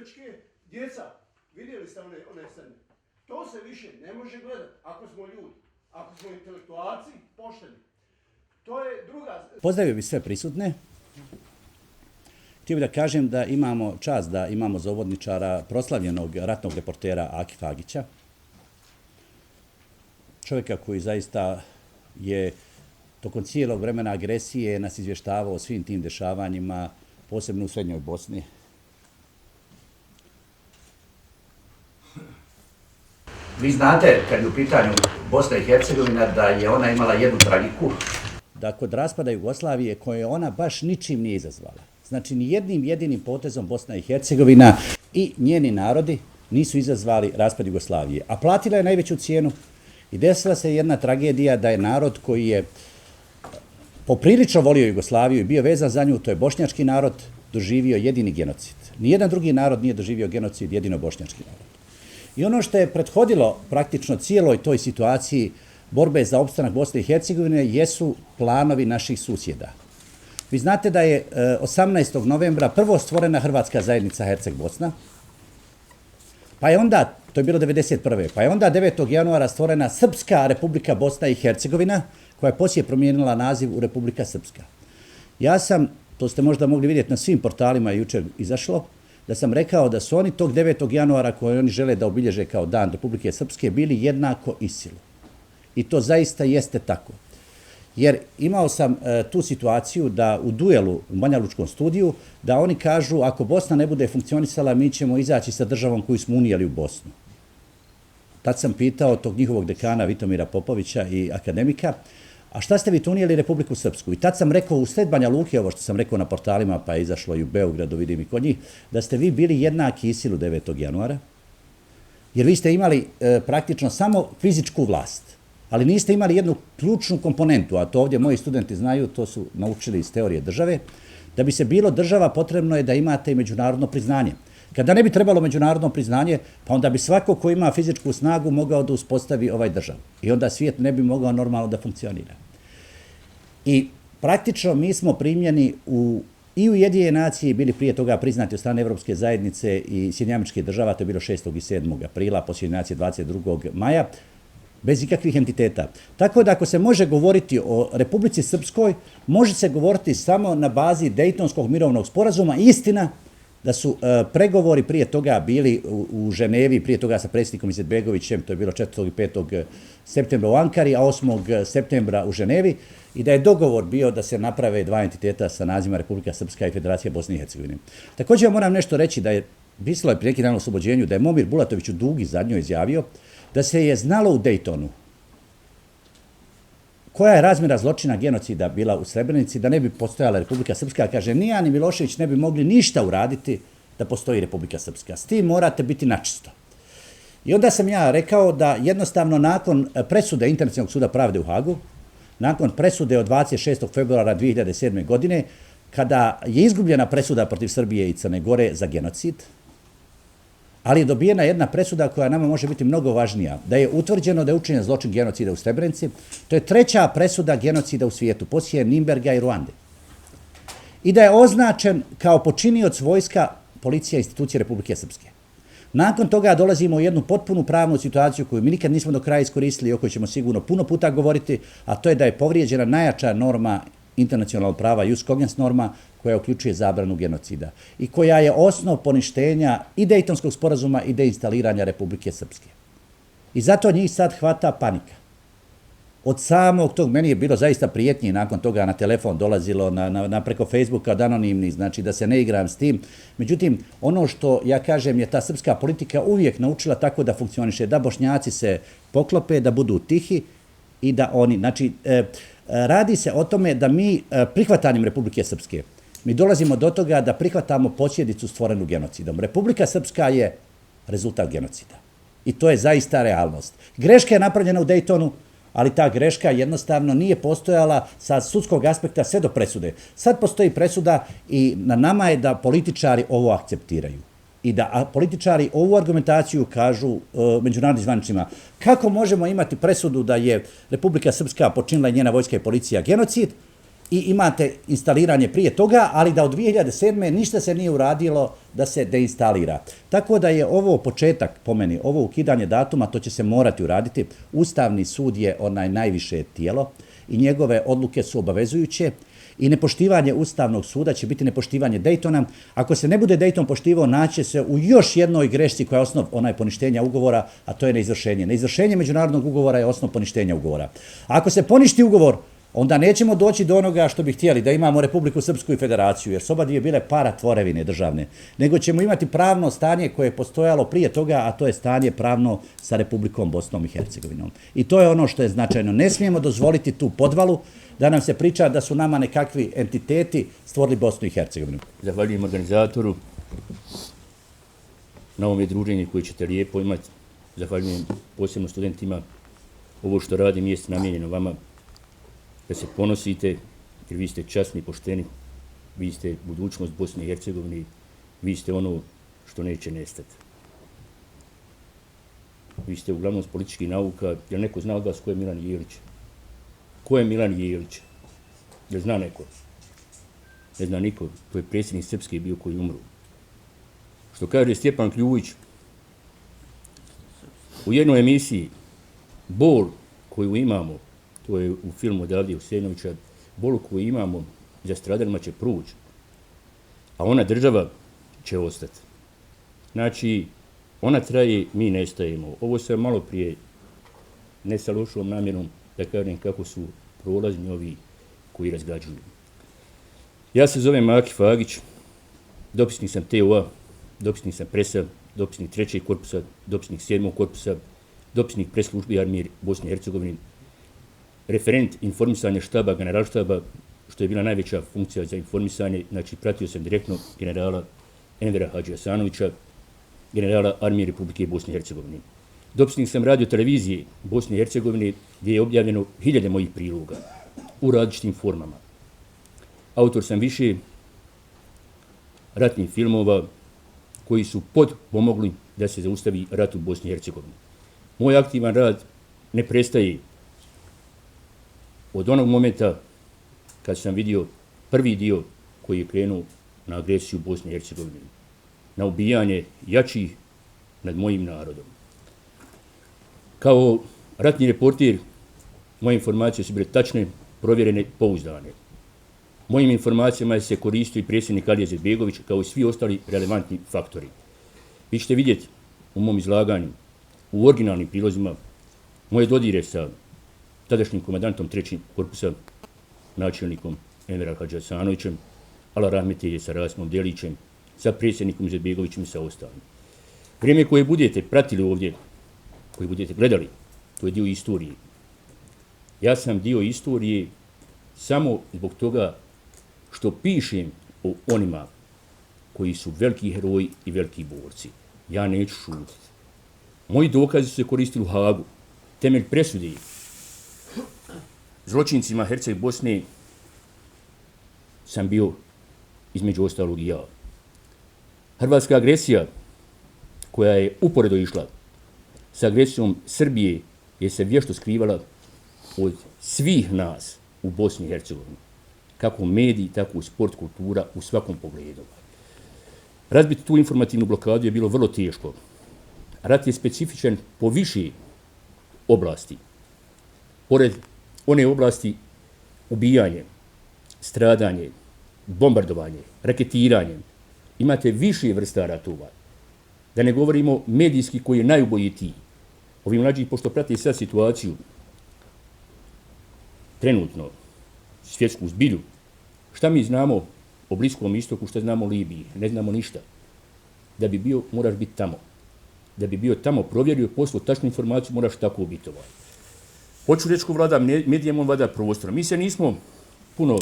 grčke, djeca, vidjeli ste one scene. To se više ne može gledati ako smo ljudi, ako smo intelektualci, pošteni. To je druga... Pozdravio bih sve prisutne. Htio bih da kažem da imamo čast da imamo za uvodničara proslavljenog ratnog reportera Akifa Agića. Čovjeka koji zaista je tokom cijelog vremena agresije nas izvještavao o svim tim dešavanjima, posebno u Srednjoj Bosni. Vi znate, kad je u pitanju Bosna i Hercegovina, da je ona imala jednu tragiku. Da kod raspada Jugoslavije, koje ona baš ničim nije izazvala. Znači, ni jednim jedinim potezom Bosna i Hercegovina i njeni narodi nisu izazvali raspad Jugoslavije. A platila je najveću cijenu i desila se jedna tragedija da je narod koji je poprilično volio Jugoslaviju i bio vezan za nju, to je bošnjački narod, doživio jedini genocid. Nijedan drugi narod nije doživio genocid, jedino bošnjački narod. I ono što je prethodilo praktično cijeloj toj situaciji borbe za opstanak Bosne i Hercegovine jesu planovi naših susjeda. Vi znate da je 18. novembra prvo stvorena Hrvatska zajednica Herceg-Bosna, pa je onda, to je bilo 1991. Pa je onda 9. januara stvorena Srpska republika Bosna i Hercegovina, koja je poslije promijenila naziv u Republika Srpska. Ja sam, to ste možda mogli vidjeti na svim portalima jučer izašlo, da sam rekao da su oni tog 9. januara koje oni žele da obilježe kao dan Republike Srpske bili jednako ISIL-u. I to zaista jeste tako. Jer imao sam tu situaciju da u duelu u Banja Lučkom studiju, da oni kažu ako Bosna ne bude funkcionisala, mi ćemo izaći sa državom koju smo unijeli u Bosnu. Tad sam pitao tog njihovog dekana Vitomira Popovića i akademika, a šta ste vi tu unijeli Republiku Srpsku? I tad sam rekao u sred Banja Luke, ovo što sam rekao na portalima, pa je izašlo i u Beogradu, vidim i kod njih, da ste vi bili jednaki ISIL-u 9. januara, jer vi ste imali praktično samo fizičku vlast, ali niste imali jednu ključnu komponentu, a to ovdje moji studenti znaju, to su naučili iz teorije države, da bi se bilo država potrebno je da imate i međunarodno priznanje. Kada ne bi trebalo međunarodno priznanje, pa onda bi svako ko ima fizičku snagu mogao da uspostavi ovaj državu. I onda svijet ne bi mogao normalno da funkcionira. I praktično mi smo primljeni i u Ujedinjene nacije bili prije toga priznati od strane Evropske zajednice i Sjedinjenih Američkih Država, to je bilo 6. i 7. aprila, poslije nacije 22. maja, bez ikakvih entiteta. Tako da ako se može govoriti o Republici Srpskoj, može se govoriti samo na bazi Dejtonskog mirovnog sporazuma. Istina da su pregovori prije toga bili u Ženevi, prije toga sa predsjednikom Izetbegovićem, to je bilo 4. i 5. septembra u Ankari, a 8. septembra u Ženevi, i da je dogovor bio da se naprave dva entiteta sa nazivima Republika Srpska i Federacija Bosne i Hercegovine. Također moram nešto reći da je, pisalo je prije neki dan o oslobođenju, da je Momir Bulatović u Dugi zadnjoj izjavio da se je znalo u Dejtonu koja je razmjera zločina genocida bila u Srebrenici, da ne bi postojala Republika Srpska. Kaže, ni ja ni Milošević ne bi mogli ništa uraditi da postoji Republika Srpska. S tim morate biti načisto. I onda sam ja rekao da jednostavno nakon presude Internacionalnog suda pravde u Hagu, nakon presude od 26. februara 2007. godine, kada je izgubljena presuda protiv Srbije i Crne Gore za genocid, ali je dobijena jedna presuda koja nama može biti mnogo važnija, da je utvrđeno da je učinjen zločin genocida u Srebrenici. To je treća presuda genocida u svijetu, poslije Nimberga i Ruande. I da je označen kao počinioc vojska, policija, institucije Republike Srpske. Nakon toga dolazimo u jednu potpunu pravnu situaciju koju mi nikad nismo do kraja iskoristili i o kojoj ćemo sigurno puno puta govoriti, a to je da je povrijeđena najjača norma internacionalnog prava, jus cogens norma, koja uključuje zabranu genocida i koja je osnov poništenja i Dejtonskog sporazuma i deinstaliranja Republike Srpske. I zato njih sad hvata panika. Od samog tog, meni je bilo zaista prijetnije nakon toga na telefon dolazilo na preko Facebooka od anonimnih, znači da se ne igram s tim. Međutim, ono što ja kažem je ta srpska politika uvijek naučila tako da funkcioniše, da Bošnjaci se poklope, da budu tihi i da oni, znači, radi se o tome da mi prihvatanjem Republike Srpske, mi dolazimo do toga da prihvatamo posljedicu stvorenu genocidom. Republika Srpska je rezultat genocida. I to je zaista realnost. Greška je napravljena u Dejtonu, ali ta greška jednostavno nije postojala sa sudskog aspekta sve do presude. Sad postoji presuda i na nama je da političari ovo akceptiraju. I da političari ovu argumentaciju kažu međunarodnim zvaničnima. Kako možemo imati presudu da je Republika Srpska počinila i njena vojska i policija genocid, i imate instaliranje prije toga, ali da od 2007. ništa se nije uradilo da se deinstalira. Tako da je ovo početak, po meni, ovo ukidanje datuma, to će se morati uraditi. Ustavni sud je najviše tijelo i njegove odluke su obavezujuće i nepoštivanje Ustavnog suda će biti nepoštivanje Daytona. Ako se ne bude Dayton poštivao, naće se u još jednoj grešci koja je osnov poništenja ugovora, a to je neizvršenje. Neizvršenje međunarodnog ugovora je osnov poništenja ugovora. Ako se poništi ugovor, onda nećemo doći do onoga što bi htjeli, da imamo Republiku Srpsku i Federaciju, jer su oba dvije bile paratvorevine državne, nego ćemo imati pravno stanje koje je postojalo prije toga, a to je stanje pravno sa Republikom Bosnom i Hercegovinom. I to je ono što je značajno. Ne smijemo dozvoliti tu podvalu da nam se priča da su nama nekakvi entiteti stvorili Bosnu i Hercegovinu. Zahvaljujem organizatoru na ovom druženju koje ćete lijepo imati. Zahvaljujem posebno studentima. Ovo što radim jeste namijenjeno vama da se ponosite, jer vi ste časni i pošteni, vi ste budućnost Bosne i Hercegovine, vi ste ono što neće nestati. Vi ste uglavnom s političkih nauka, jel neko zna od vas ko je Milan Jelić? Ko je Milan Jelić? Jel zna neko? Ne zna niko, to je predsjednik Srpske bio koji umru. Što kaže Stjepan Kljujić, u jednoj emisiji, bol koju imamo, to je u filmu od Avdije Husejnovića, bol koju imamo za stradalima će proći, a ona država će ostati. Znači, ona traje, mi nestajemo. Ovo sam malo prije, ne sa lošom namjerom, da kažem kako su prolazni ovi koji razgrađuju. Ja se zovem Maki Fagić, dopisnik sam TOA, dopisnik sam Presa, dopisnik 3. korpusa, dopisnik 7. korpusa, dopisnik pres službi armije Bosne i Hercegovine, referent informisanja štaba, generalštaba, što je bila najveća funkcija za informisanje, znači pratio sam direktno generala Envera Hadži Hasanovića, generala armije Republike Bosne i Hercegovine. Dopisnik sam radio televizije Bosne i Hercegovine gdje je objavljeno 1000 mojih priloga u različitim formama. Autor sam više ratnih filmova koji su pomogli da se zaustavi rat u Bosni i Hercegovini. Moj aktivan rad ne prestaje od onog momenta kad sam vidio prvi dio koji je krenuo na agresiju Bosne i Hercegovine, na ubijanje jačih nad mojim narodom. Kao ratni reporter, moje informacije su bile tačne, provjerene, pouzdane. Mojim informacijama se koristio i predsjednik Alija Izetbegović, kao i svi ostali relevantni faktori. Vi ćete vidjeti u mom izlaganju, u originalnim prilozima, moje dodire sa tadašnjim komandantom 3. korpusa, načelnikom Envera Hadži Hasanovićem, ala rahmetelje sa Rasmom Delićem, sa predsjednikom Izetbegovićem i sa ostalim. Vrijeme koje budete pratili ovdje, koje budete gledali, to je dio istorije. Ja sam dio istorije samo zbog toga što pišem o onima koji su veliki heroji i veliki borci. Ja neću šutiti. Moji dokazi su se koristili u Hagu. Temelj presude zločincima Herceg Bosne sam bio između ostalog i ja. Hrvatska agresija koja je uporedo išla sa agresijom Srbije je se vješto skrivala od svih nas u Bosni i Hercegovini. Kako mediji, tako i sport, kultura, u svakom pogledu. Razbiti tu informativnu blokadu je bilo vrlo teško. Rat je specifičan po više oblasti. Pored one oblasti ubijanje, stradanje, bombardovanje, raketiranje, imate više vrsta ratova. Da ne govorimo medijski koji je najubojitiji. Ovi mlađi, pošto prate sad situaciju, trenutno, svjetsku zbilju, šta mi znamo o Bliskom istoku, šta znamo o Libiji? Ne znamo ništa. Da bi bio, moraš biti tamo. Da bi bio tamo, provjerio poslu, tačnu informaciju, moraš tako ubitovati. Hoću reći ko vlada medijem, on vlada prostorom. Mi se nismo puno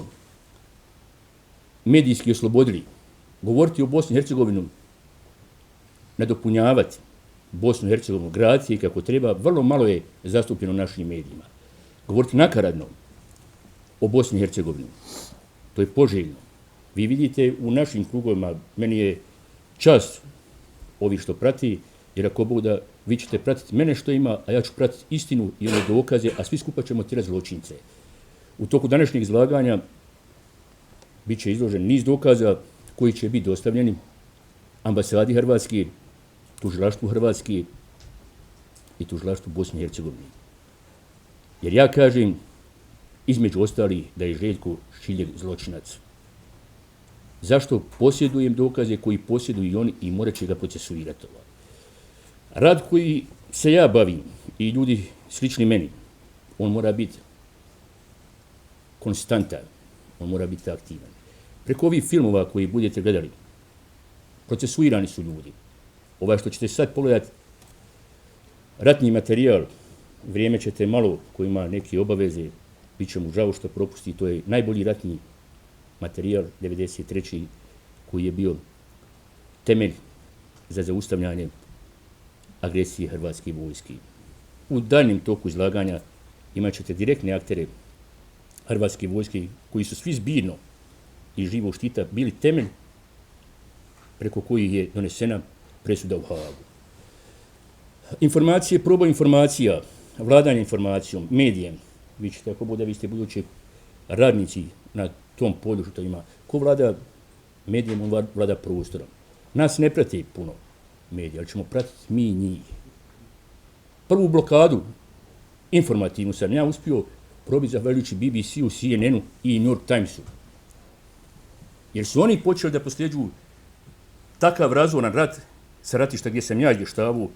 medijski oslobodili. Govoriti o Bosni i Hercegovini, nadopunjavati Bosnu i Hercegovinu, graditi kako treba, vrlo malo je zastupljeno našim medijima. Govoriti nakaradno o Bosni i Hercegovini, to je poželjno. Vi vidite u našim krugovima, meni je čast ovi što prati, jer ako Bog da, vi ćete pratiti mene što ima, a ja ću pratiti istinu i one dokaze, a svi skupa ćemo tirati zločince. U toku današnjeg izlaganja bit će izložen niz dokaza koji će biti dostavljeni ambasadi Hrvatske, tužilaštvu Hrvatske i tužilaštvu Bosne i Hercegovine. Jer ja kažem, između ostali, da je Željko Šiljeg zločinac. Zašto posjedujem dokaze koji posjeduju i oni i morat će ga procesuirati? Rad koji se ja bavim i ljudi slični meni, on mora biti konstantan, on mora biti aktivan. Preko ovih filmova koji budete gledali, procesuirani su ljudi. Ovaj što ćete sad pogledati, ratni materijal, vrijeme ćete malo, koji ima neke obaveze, bit će mu žao što propusti, to je najbolji ratni materijal 93. koji je bio temelj za zaustavljanje agresije Hrvatske vojske. U daljnjem toku izlaganja imat ćete direktne aktere Hrvatske vojske koji su svi zbirno i živog štita bili temelj preko kojih je donesena presuda u Haagu. Informacije, proboj informacija, vladanje informacijom, medijem, vi ćete ako bude, vi ste budući radnici na tom polju što ima. Ko vlada medijem, on vlada prostorom. Nas ne prati puno medija, ali ćemo pratiti mi njih. Prvu blokadu informativnu sam ja uspio probiti zahvaljujući BBC-u, CNN-u i New York Timesu. Jer su oni počeli da posljeđuju takav razoran rat sa ratišta gdje sam ja izvještavao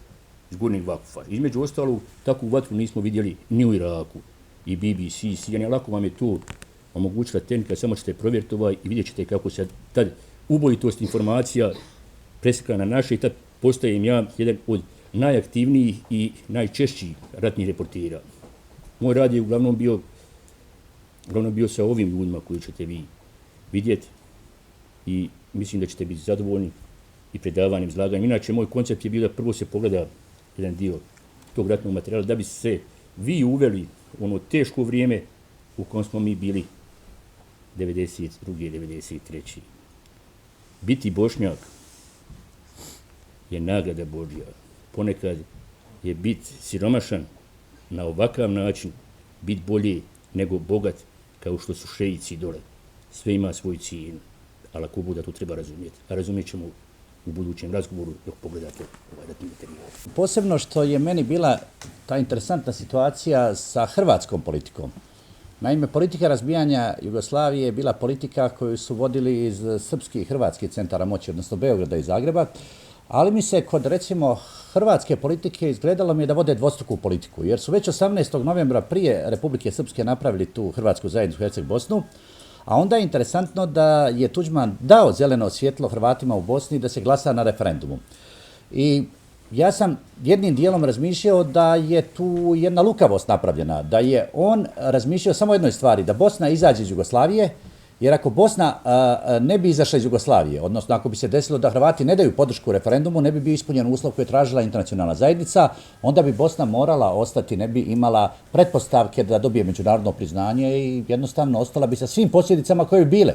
iz Gornjeg Vakufa. Između ostalog, takvu vatru nismo vidjeli ni u Iraku. I BBC, i CNN, lako vam je to omogućila tehnika, samo ćete provjeriti i vidjet ćete kako se tad ubojitost informacija preslika na naše i tad postajem ja jedan od najaktivnijih i najčešćih ratnih reportera. Moj rad je uglavnom bio sa ovim ljudima koji ćete vi vidjeti i mislim da ćete biti zadovoljni i predavanjem, izlaganjem. Inače, moj koncept je bio da prvo se pogleda jedan dio tog ratnog materijala da bi se vi uveli u ono teško vrijeme u kojem smo mi bili 92. 93. Biti Bošnjak je nagrada Božja. Ponekad je biti siromašan na ovakav način, biti bolje nego bogat kao što su šeici dole. Sve ima svoj cijenu, ali ako bude to treba razumjeti. A razumjet ćemo u budućem razgovoru dok pogledate ovaj ratni materijal. Posebno što je meni bila ta interesantna situacija sa hrvatskom politikom. Naime, politika razbijanja Jugoslavije je bila politika koju su vodili iz srpskih i hrvatskih centara moći, odnosno Beograda i Zagreba, ali mi se kod, recimo, hrvatske politike izgledalo mi je da vode dvostruku politiku, jer su već 18. novembra prije Republike Srpske napravili tu Hrvatsku zajednicu Herceg-Bosnu, a onda je interesantno da je Tuđman dao zeleno svjetlo Hrvatima u Bosni da se glasa na referendumu. I ja sam jednim dijelom razmišljao da je tu jedna lukavost napravljena, da je on razmišljao samo o jednoj stvari, da Bosna izađe iz Jugoslavije, jer ako Bosna ne bi izašla iz Jugoslavije, odnosno ako bi se desilo da Hrvati ne daju podršku referendumu, ne bi bio ispunjen uslov koji je tražila internacionalna zajednica, onda bi Bosna morala ostati, ne bi imala pretpostavke da dobije međunarodno priznanje i jednostavno ostala bi sa svim posljedicama koje bi bile.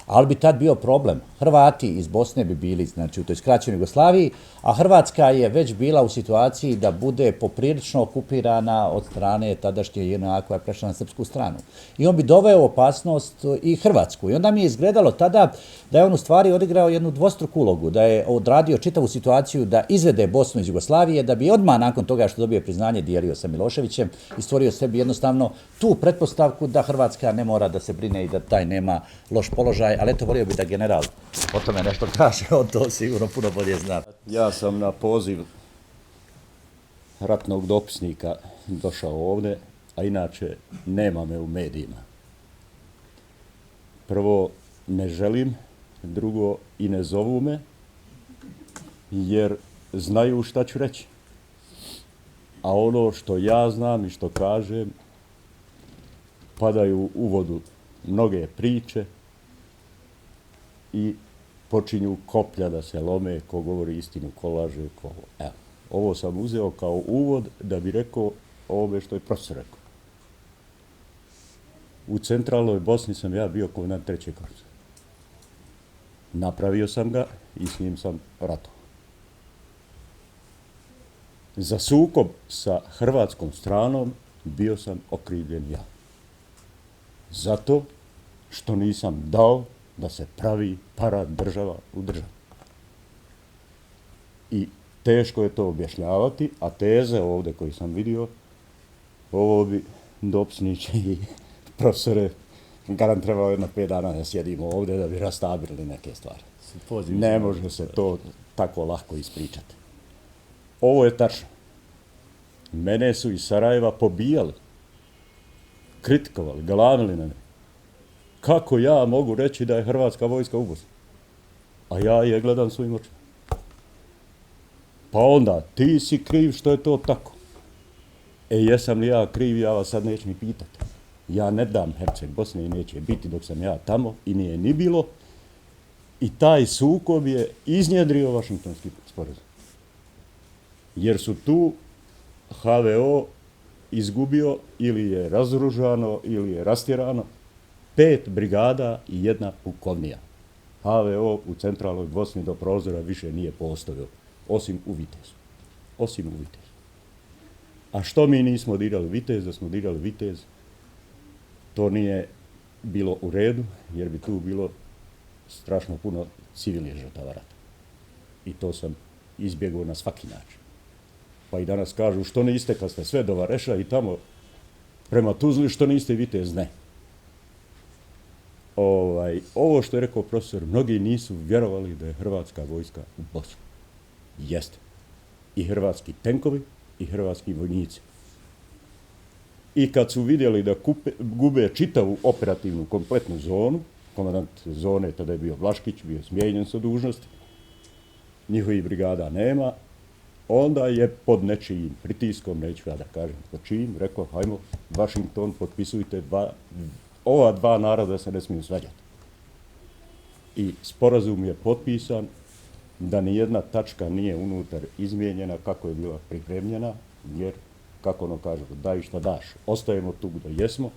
Ali bi tad bio problem. Hrvati iz Bosne bi bili, znači, u toj skraćenoj Jugoslaviji, a Hrvatska je već bila u situaciji da bude poprilično okupirana od strane tadašnje JNA koja je prešla na srpsku stranu. I on bi doveo opasnost i Hrvatsku. I onda mi je izgledalo tada da je on u stvari odigrao jednu dvostruku ulogu, da je odradio čitavu situaciju da izvede Bosnu iz Jugoslavije, da bi odmah nakon toga što dobije priznanje dijelio sa Miloševićem i stvorio sebi jednostavno tu pretpostavku da Hrvatska ne mora da se brine i da taj nema loš položaj, ali eto, volio bi da general o tome nešto kaže, on to sigurno puno bolje zna. Ja sam na poziv ratnog dopisnika došao ovdje, a inače nema me u medijima. Prvo, ne želim, drugo, i ne zovu me, jer znaju šta ću reći. A ono što ja znam i što kažem, padaju u vodu mnoge priče i počinju koplja da se lome, ko govori istinu, ko laže, ko... Evo, ovo sam uzeo kao uvod da bi rekao ovome što je profesor rekao. U centralnoj Bosni sam ja bio komandant 3. korpusa. Napravio sam ga i s njim sam ratovao. Za sukob sa hrvatskom stranom bio sam okrivljen ja. Zato što nisam dao da se pravi para država u državi. I teško je to objašnjavati, a teze ovdje koje sam vidio, ovo bi dopisniče i profesore, garant trebalo jedno 5 dana da sjedimo ovdje da bi rastabili neke stvari. Ne može se to tako lako ispričati. Ovo je tačno. Mene su iz Sarajeva pobijali, kritikovali, galamili na me. Kako ja mogu reći da je Hrvatska vojska u Bosni? A ja je gledam svojim očima. Pa onda, ti si kriv što je to tako. Jesam li ja kriv, ja vas sad neću ni pitati. Ja ne dam Herceg Bosne i neće biti dok sam ja tamo i nije ni bilo. I taj sukob je iznjedrio Vašingtonski sporazum. Jer su tu HVO izgubio ili je razoružano ili je rastjerano 5 brigada i 1 pukovnija. HVO u centralnoj Bosni do prozora više nije postojao, osim u Vitezu. Osim u Vitezu. A što mi nismo dirali Vitez, da smo dirali Vitez, to nije bilo u redu, jer bi tu bilo strašno puno civilnih žrtava rata. I to sam izbjegao na svaki način. Pa i danas kažu, što niste kad ste sve do Vareša i tamo prema Tuzli, što niste Vitez? Ne. Ovo što je rekao profesor, mnogi nisu vjerovali da je Hrvatska vojska u Bosni. Jeste. I hrvatski tenkovi i hrvatski vojnici. I kad su vidjeli da gube čitavu operativnu kompletnu zonu, komandant zone tada je bio Vlaškić, bio smijenjen sa dužnosti, njihovih brigada nema, onda je pod nečijim pritiskom, neću ja da kažem pod čijim, rekao, hajmo, Washington, potpisujte, ova 2 naroda se ne smiju svađati. I sporazum je potpisan da nijedna tačka nije unutar izmijenjena kako je bila pripremljena, jer, kako ono kažu, daj šta daš, ostajemo tu gdje jesmo,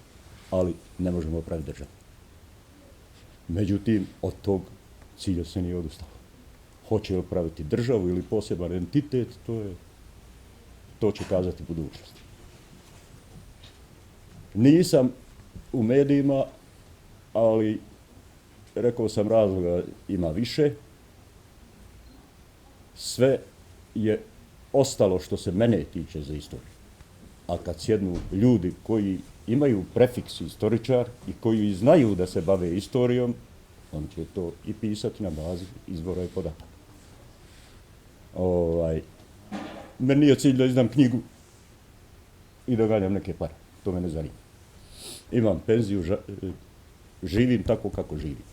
ali ne možemo praviti državu. Međutim, od tog cilja se nije odustalo. Hoće li praviti državu ili poseban entitet, to će kazati budućnost. Nisam u medijima, ali rekao sam razloga ima više. Sve je ostalo što se mene tiče za istoriju. A kad sjednu ljudi koji imaju prefiks istoričar i koji znaju da se bave istorijom, on će to i pisati na bazi izvora i podataka. Meni je cilj da izdam knjigu i da ganjam neke pare. To me ne zanima. Imam penziju, živim tako kako živim.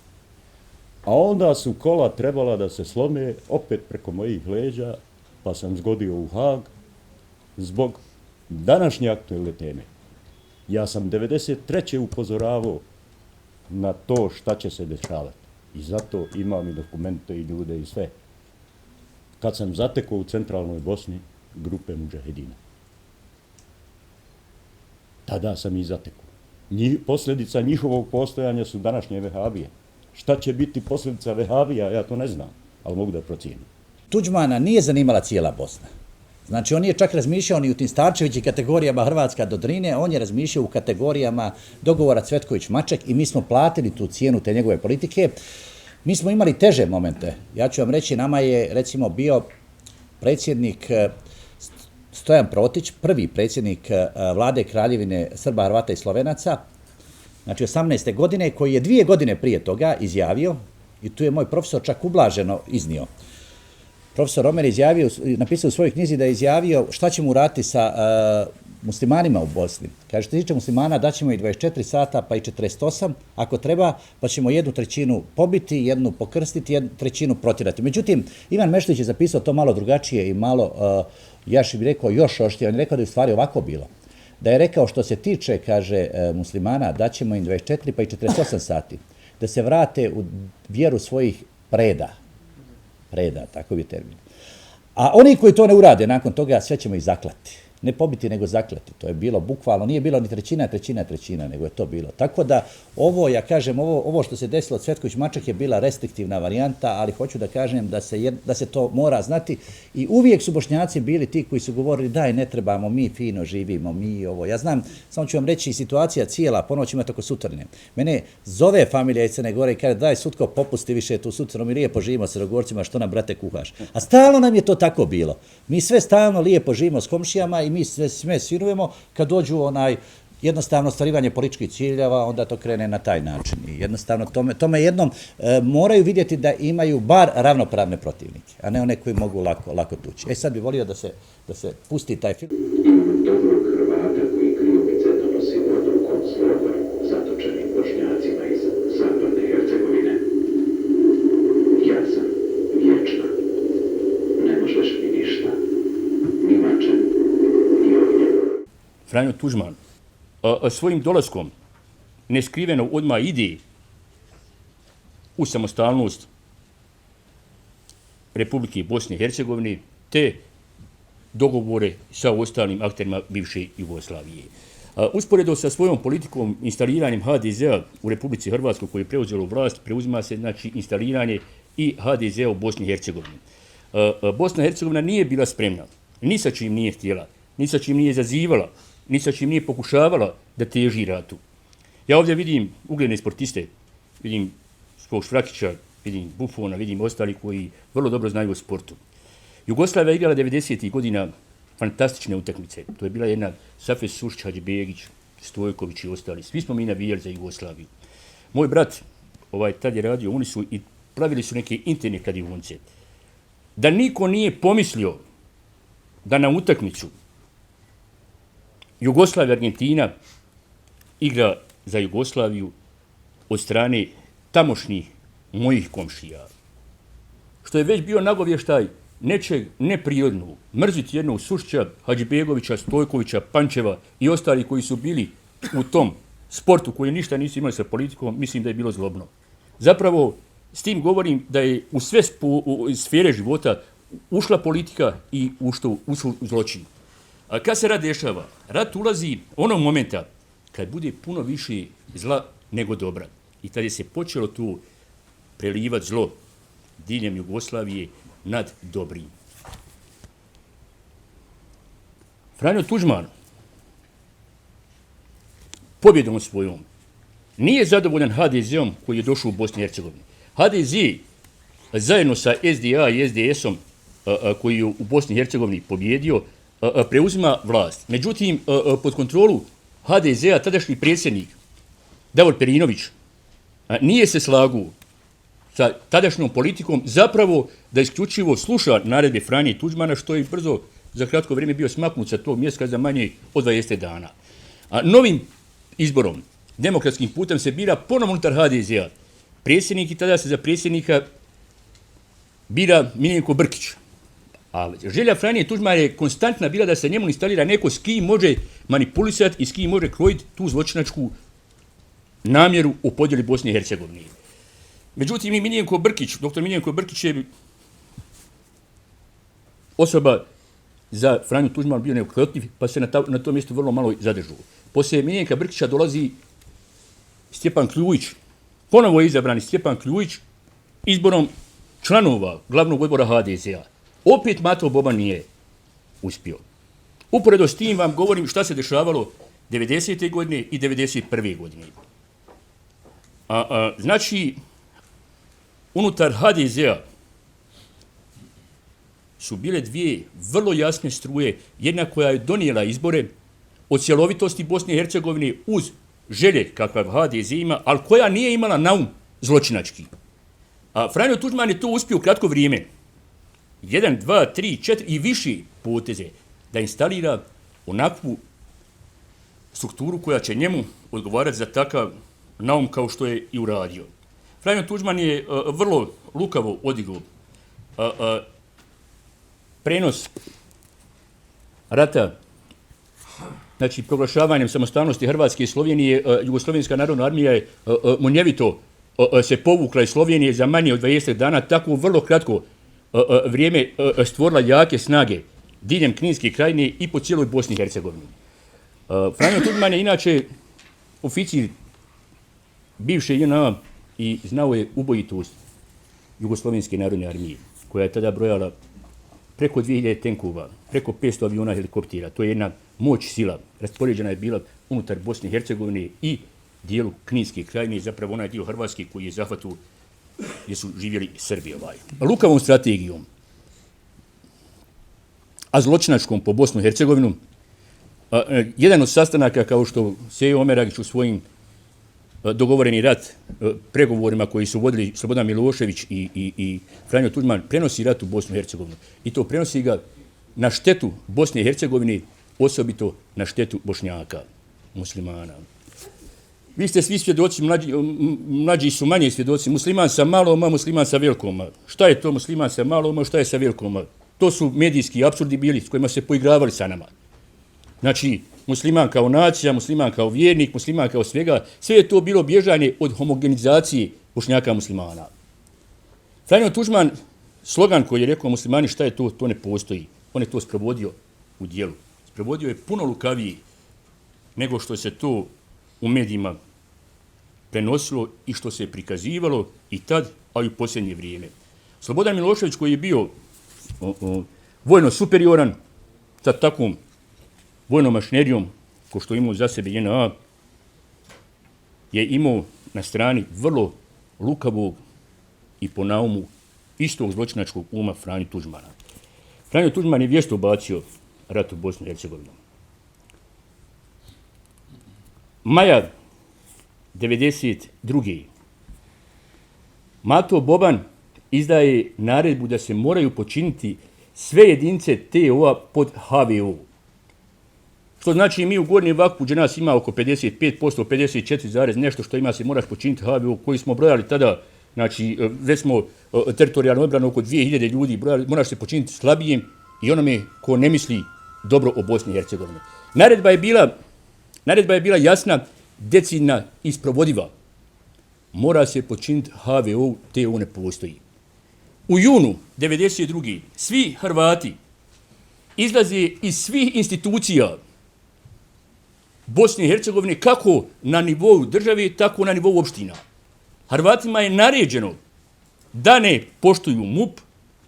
A onda su kola trebala da se slome opet preko mojih leđa, pa sam zgodio u Haag zbog današnje aktualne teme. Ja sam 1993. upozoravao na to šta će se dešavati. I zato imam i dokumente i ljude i sve. Kad sam zatekao u centralnoj Bosni grupe mudžahedina. Tada sam i zatekao. Posljedica njihovog postojanja su današnje vehabije. Šta će biti posljedica vehabija, ja to ne znam, ali mogu da procijenim. Tuđmana nije zanimala cijela Bosna. Znači, on nije čak razmišljao ni u tim Starčevićim kategorijama Hrvatska do Drine, on je razmišljao u kategorijama dogovora Cvetković-Maček i mi smo platili tu cijenu te njegove politike. Mi smo imali teže momente. Ja ću vam reći, nama je, recimo, bio predsjednik Stojan Protić, prvi predsjednik vlade Kraljevine Srba, Hrvata i Slovenaca, znači 18. godine, koji je 2 godine prije toga izjavio, i tu je moj profesor čak ublaženo iznio. Profesor Romer je napisao u svojoj knjizi da je izjavio šta ćemo uraditi sa muslimanima u Bosni. Kaže, što se tiče muslimana, daćemo i 24 sata, pa i 48, ako treba, pa ćemo 1/3 pobiti, 1 pokrstiti, 1/3 protirati. Međutim, Ivan Meštović je zapisao to malo drugačije i malo, ja bih rekao, još oštije. On je rekao da je u stvari ovako bilo. Da je rekao, što se tiče, kaže, muslimana, daćemo im 24 pa i 48 sati, da se vrate u vjeru svojih preda, takav je termin. A oni koji to ne urade, nakon toga sve ćemo ih zaklati. ne pobiti nego zaklati. To je bilo bukvalno, nije bilo ni trećina, nego je to bilo. Tako da ovo, ja kažem, ovo što se desilo od Cvetković Maček je bila restriktivna varijanta, ali hoću da kažem da se to mora znati i uvijek su Bošnjaci bili ti koji su govorili daj ne trebamo, mi fino živimo, mi ovo. Ja znam, samo ću vam reći, situacija cijela, ponovo ćemo tako Sutrine. Mene zove familija iz Crne Gore i kaže daj Sutko popusti više tu Sutrinu, mi lijepo živimo s Crnogorcima, što nam brate kuhaš. A stalno nam je to tako bilo. Mi sve stalno lijepo živimo s komšijama i mi sve svirujemo kad dođu jednostavno ostvarivanje političkih ciljeva, onda to krene na taj način. I jednostavno tome jednom moraju vidjeti da imaju bar ravnopravne protivnike, a ne one koji mogu lako tući. Sad bi volio da se pusti taj film. Imam dobrog Hrvata koji kriomice donosi vodu u konzlogor zatočenim Bošnjacima iz zapadne Hercegovine. Ja sam vječna. Ne možeš mi ništa. Ni mačem, ni ognjem. Franjo Tuđman svojim dolaskom neskriveno odmah ide u samostalnost Republike Bosne i Hercegovine te dogovore sa ostalim akterima bivše Jugoslavije. Usporedo sa svojom politikom instaliranjem HDZ-a u Republici Hrvatskoj koji je preuzelo vlast, preuzima se znači instaliranje i HDZ-a u Bosni i Hercegovini. Bosna i Hercegovina nije bila spremna, ni sa čim nije htjela, ni sa čim nije zazivala, ni sa čim nije pokušavala da teži ratu. Ja ovdje vidim ugledne sportiste, vidim svog Švrakića, vidim Buffona, vidim ostali koji vrlo dobro znaju o sportu. Jugoslavija je igrala 90. godina fantastične utakmice. To je bila jedna Safet Sušić, Hadžibegić, Stojković i ostali. Svi smo mi navijali za Jugoslaviju. Moj brat, tad je radio, oni su i pravili su neke interne kladionice. Da niko nije pomislio da na utakmicu Jugoslavija Argentina igra za Jugoslaviju od strane tamošnjih mojih komšija. Što je već bio nagovještaj nečeg neprirodnog. Mrziti jednog Sušića, Hadžibegovića, Stojkovića, Pančeva i ostali koji su bili u tom sportu koji ništa nisu imali sa politikom, mislim da je bilo zlobno. Zapravo, s tim govorim da je u sve sfere života ušla politika i ušao zločin. A kad se rat dešava? Rat ulazi onog momenta kad bude puno više zla nego dobra. I tad je se počelo tu prelivati zlo diljem Jugoslavije nad dobrim. Franjo Tuđman pobjedom svojom nije zadovoljan HDZ-om koji je došao u Bosni i Hercegovini. HDZ zajedno sa SDA i SDS-om koji je u Bosni i Hercegovini pobjedio preuzima vlast. Međutim, pod kontrolu HDZ-a tadašnji predsjednik Davor Perinović nije se slagao sa tadašnjom politikom, zapravo da isključivo sluša naredbe Franje Tuđmana, što je brzo za kratko vrijeme bio smaknut sa tog mjesta za manje od 20 dana. Novim izborom, demokratskim putem, se bira ponovno unutar HDZ-a. Predsjednik i tada se za predsjednika bira Miljenko Brkić. A želja Franje Tuđmana je konstantna bila da se njemu instalira neko s kim može manipulisati i s kim može krojiti tu zločinačku namjeru u podjeli Bosne i Hercegovine. Međutim, i doktor Miljenko Brkić je osoba za Franju Tuđmana bio neukrotljiv, pa se na tom mjestu vrlo malo zadržao. Poslije Miljenka Brkića dolazi Stjepan Kljujić. Ponovo je izabrani Stjepan Kljujić izborom članova glavnog odbora HDZ-a. Opet Mato Boban nije uspio. Uporedo s tim vam govorim šta se dešavalo 90. godine i 91. godine. Znači, unutar HDZ-a su bile dvije vrlo jasne struje, jedna koja je donijela izbore o cjelovitosti Bosne i Hercegovine uz želje kakav HDZ ima, ali koja nije imala naum zločinački. A Franjo Tuđman je to uspio u kratko vrijeme. 1, 2, 3, 4 i više poteze da instalira onakvu strukturu koja će njemu odgovarati za takav naum kao što je i uradio. Franjo Tuđman je vrlo lukavo odigrao prenos rata, znači proglašavanjem samostalnosti Hrvatske i Slovenije. Jugoslovenska narodna armija je munjevito se povukla iz Slovenije za manje od 20 dana, tako vrlo kratko vrijeme stvorila jake snage diljem Kninske krajine i po cijeloj Bosni i Hercegovini. Franjo Tuđman je inače oficir bivše JNA i znao je ubojitost Jugoslovenske narodne armije, koja je tada brojala preko 2000 tenkova, preko 500 aviona, helikoptera. To je jedna moć sila. Raspoređena je bila unutar Bosne i Hercegovine i dijelu Kninske krajine, zapravo onaj dio Hrvatske koji je zahvatu gdje su živjeli Srbi. Lukavom strategijom, a zločinačkom po Bosnu i Hercegovinu, jedan od sastanaka, kao što Sejo Omeragić u svojim dogovoreni rat pregovorima koji su vodili Slobodan Milošević i Franjo Tuđman, prenosi rat u Bosnu i Hercegovinu. I to prenosi ga na štetu Bosne i Hercegovine, osobito na štetu Bošnjaka, muslimana. Vi ste svi svjedoci, mlađi su manje svjedoci, musliman sa malom, a musliman sa velikom. Šta je to musliman sa malom, a šta je sa velikom? To su medijski apsurdi bili s kojima se poigravali sa nama. Znači, musliman kao nacija, musliman kao vjernik, musliman kao svega, sve je to bilo bježanje od homogenizacije Bošnjaka muslimana. Franjo Tuđman, slogan koji je rekao muslimani šta je to, to ne postoji. On je to sprovodio u djelu. Sprovodio je puno lukavije nego što se to u medijima prenosilo i što se prikazivalo i tad, a i u posljednje vrijeme. Slobodan Milošević, koji je bio vojno superioran sa takvom vojnom mašinerijom, ko što imao za sebe JNA, je imao na strani vrlo lukavog i po naumu istog zločinačkog uma Franju Tuđmana. Franjo Tuđman je vješto bacio rat u Bosnu i Hercegovinu. Maja 1992. Mato Boban izdaje naredbu da se moraju počiniti sve jedinice TO-a pod HVO. Što znači mi u Gornjem Vakupu, gdje nas ima oko 55%, 54, nešto što ima se moraš počiniti HVO, koji smo brojali tada, znači već smo teritorijalno odbrano oko 2000 ljudi, brojali, moraš se počiniti slabijim i onome ko ne misli dobro o Bosni i Hercegovini. Naredba je bila jasna, decidna i sprovodiva. Mora se počiniti HVO, TO ne postoji. U junu 1992. svi Hrvati izlaze iz svih institucija Bosne i Hercegovine, kako na nivou države, tako na nivou opština. Hrvatima je naređeno da ne poštuju MUP,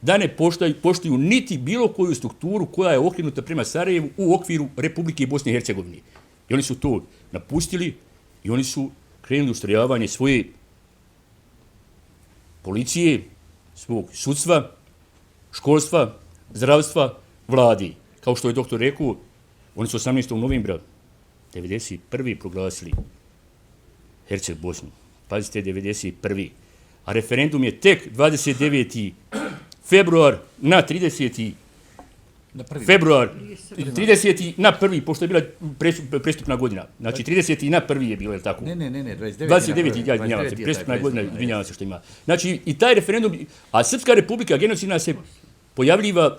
da ne poštuju niti bilo koju strukturu koja je okrenuta prema Sarajevu u okviru Republike Bosne i Hercegovine. I oni su to napustili i oni su krenuli ustrojavanje svoje policije, svog sudstva, školstva, zdravstva, vladi. Kao što je doktor rekao, oni su 18. novembra 1991. proglasili Herceg Bosnu. Pazite, 1991. A referendum je tek 29. februar na 30. februar, 30. na 1. pošto je bila prestupna godina. Znači 30. na 1. je bilo, je li tako? Ne, 29. ja izvinjavam se, prestupna godina, izvinjavam se što ima. Znači i taj referendum, a Srpska republika genocidna se pojavljiva,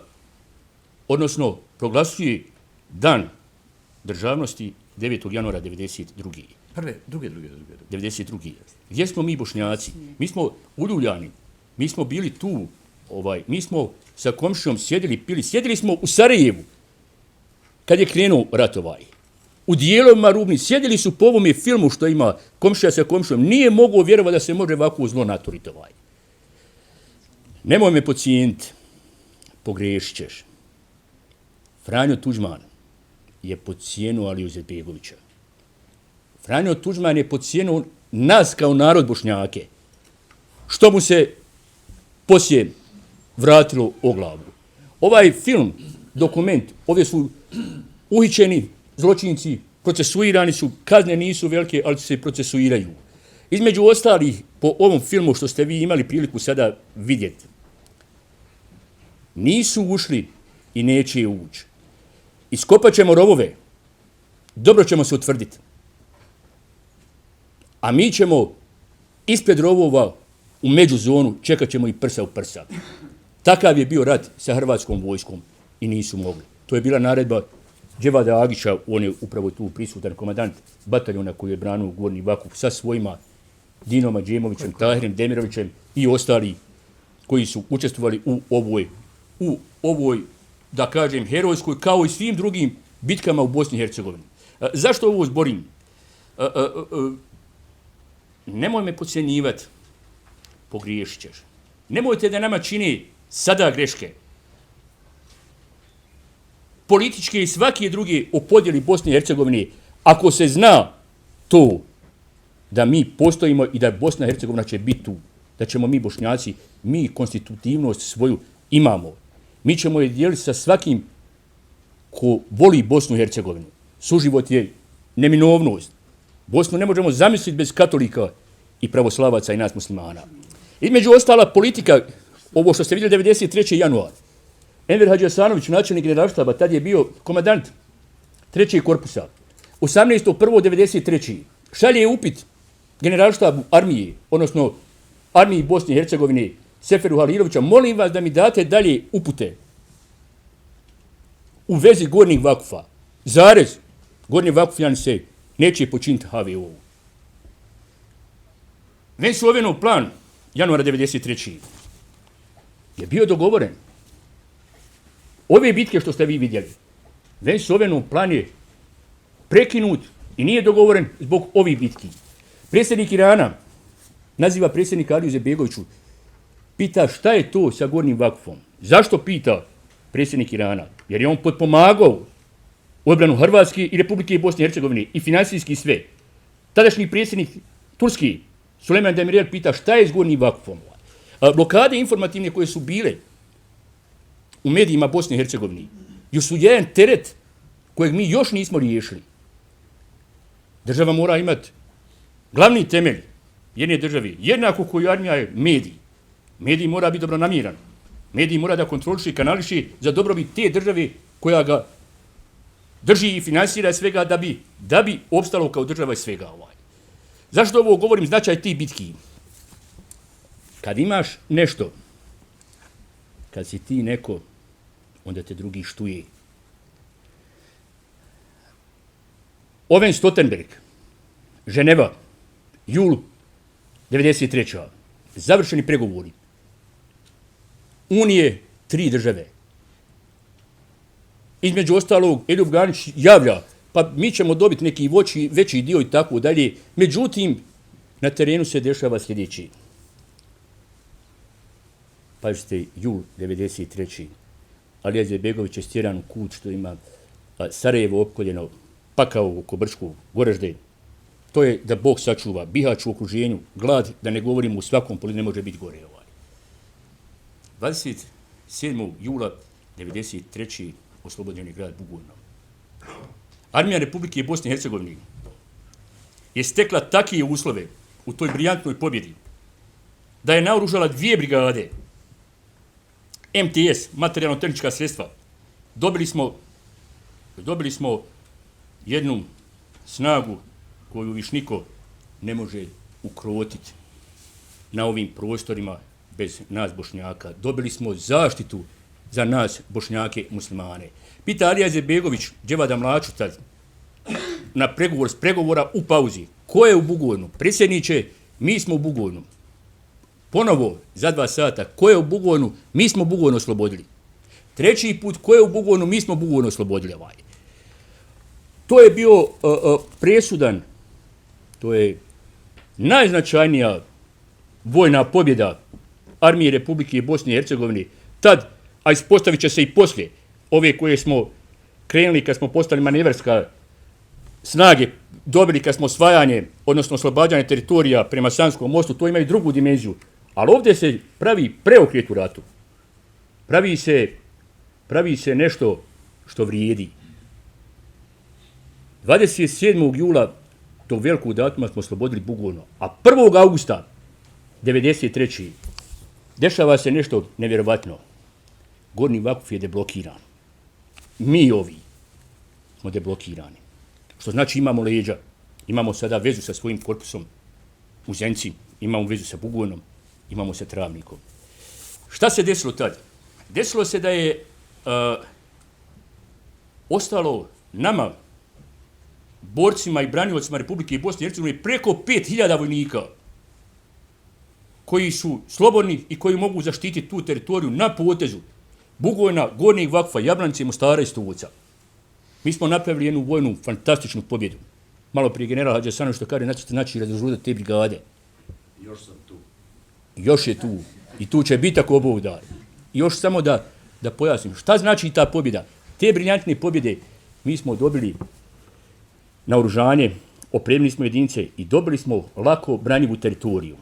odnosno proglasuje dan državnosti 9. januara 1992. Druge. 92. Gdje smo mi Bošnjaci? Mi smo uljuljani, mi smo bili tu, mi smo sa komšijom sjedili smo u Sarajevu kad je krenuo rat U dijelovima Rubni sjedili su po ovome filmu što ima komšija sa komšijom. Nije mogao vjerovati da se može ovako zlo naturiti Nemoj me podcijeniti, pogrešit ćeš. Franjo Tuđman je podcijenuo Aliju Izetbegovića. Franjo Tuđman je podcijenuo nas kao narod Bošnjake. Što mu se poslije vratilo o glavu. Ovaj film, dokument, ovdje su uhićeni zločinci, procesuirani su, kazne nisu velike, ali se procesuiraju. Između ostalih, po ovom filmu što ste vi imali priliku sada vidjeti, nisu ušli i neće ući. Iskopat ćemo rovove, dobro ćemo se utvrditi. A mi ćemo ispred rovova u međuzonu, čekat ćemo i prsa u prsa. Takav je bio rat sa hrvatskom vojskom i nisu mogli. To je bila naredba Dževada Agića, on je upravo tu prisutan komandant bataljona koji je branio Gornji Vakup sa svojima Dinom Adžemovićem, Tahirem Demirovićem i ostali koji su učestvovali u ovoj da kažem, herojskoj, kao i svim drugim bitkama u Bosni i Hercegovini. Zašto ovo zborim? Nemoj me podcjenjivati, pogriješit ćeš. Nemojte da nama čini sada greške. Političke i svake druge o podjeli Bosne i Hercegovine, ako se zna to da mi postojimo i da Bosna i Hercegovina će biti tu, da ćemo mi Bošnjaci, mi konstitutivnost svoju imamo. Mi ćemo je dijeliti sa svakim ko voli Bosnu i Hercegovinu. Suživot je neminovnost. Bosnu ne možemo zamisliti bez katolika i pravoslavaca i nas muslimana. Između ostala politika, ovo što ste vidjeli 93. januar, Enver Hadžihasanović, načelnik generalštaba, tad je bio komandant 3. korpusa. 18.1.93. šalje upit generalštabu armije, odnosno armiji Bosne i Hercegovine, Seferu Halilovića, molim vas da mi date dalje upute u vezi Gornjeg Vakufa. Zarez, Gornji Vakufljani se neće počiniti HVO. Već Slovenov plan januara 93. je bio dogovoren. Ove bitke što ste vi vidjeli, već Slovenov plan je prekinut i nije dogovoren zbog ovih bitki. Predsjednik Irana naziva predsjednika Aliju Izetbegoviću, pita šta je to sa Gornjim Vakufom. Zašto pita predsjednik Irana? Jer je on potpomagao odbranu Hrvatske i Republike Bosne i Hercegovine i finansijski sve. Tadašnji predsjednik Turski, Sulejman Demirel, pita šta je s Gornjim Vakufom. Blokade informativne koje su bile u medijima Bosne i Hercegovine još su jedan teret kojeg mi još nismo riješili. Država mora imati glavni temelj jedne države, jednako koju armija je medij. Medij mora biti dobronamjeran. Medij mora da kontroliše i kanališe za dobrobit te države koja ga drži i finansira svega da bi opstalo kao država i svega. Zašto ovo govorim? Značaj tih bitki. Kad imaš nešto, kad si ti neko, onda te drugi štuje. Oven Stoltenberg, Ženeva, jul 93. Završeni pregovori. Unije 3 države. Između ostalog, Edip Ganić javlja, pa mi ćemo dobiti neki veći dio i tako dalje. Međutim, na terenu se dešava sljedeći. Pazite, jul 93. Alija Izetbegović je stjeran u kut što ima Sarajevo opkoljeno, Pakao oko Brčku, Goražde. To je da Bog sačuva Bihać u okruženju, glad, da ne govorimo u svakom polu, ne može biti gore. 27. jula 93. oslobođen je grad Bugojno. Armija Republike Bosne i Hercegovine je stekla takve uslove u toj briljantnoj pobjedi da je naoružala 2 brigade MTS, materijalno-tehnička sredstva. Dobili smo jednu snagu koju više niko ne može ukrotiti na ovim prostorima bez nas Bošnjaka. Dobili smo zaštitu za nas Bošnjake muslimane. Pita Alija Izetbegović, Dževada Mlaču tad, na pregovora u pauzi. Ko je u Bugojnu? Predsjedniče, mi smo u Bugojnu. Ponovo, za 2 sata, ko je u Bugojnu? Mi smo Bugojnu oslobodili. 3. put, ko je u Bugojnu? Mi smo Bugojnu oslobodili. To je bio presudan, to je najznačajnija vojna pobjeda armije Republike Bosne i Hercegovine. Tad, a ispostavit će se i poslije, ove koje smo krenuli kad smo postali manevarska snage, dobili kad smo osvajanje, odnosno oslobađanje teritorija prema Sanskom mostu, to ima i drugu dimenziju. Ali ovdje se pravi preokret u ratu. Pravi se nešto što vrijedi. 27. jula tog velikog datuma smo oslobodili Bugojno, a 1. augusta 93. dešava se nešto nevjerovatno. Gornji Vakuf je deblokiran. Mi ovi smo deblokirani. Što znači imamo leđa. Imamo sada vezu sa svojim korpusom u Zenci, imamo vezu sa Bugojnom, imamo sa Travnikom. Šta se desilo tad? Desilo se da je ostalo nama, borcima i braniocima Republike Bosne i Hercegovine, preko 5000 vojnika koji su slobodni i koji mogu zaštititi tu teritoriju na potezu, Bugojna, Gornjeg Vakfa, Jablanice, Mostara i Stuvoca. Mi smo napravili jednu vojnu, fantastičnu pobjedu. Malo prije general Hadžasanović što kaže, znači razoružati te brigade. Još sam tu. Još je tu. I tu će biti ako Bog da. I još samo da pojasnim. Šta znači ta pobjeda? Te briljantne pobjede mi smo dobili naoružanje, opremili smo jedinice i dobili smo lako branjivu teritoriju.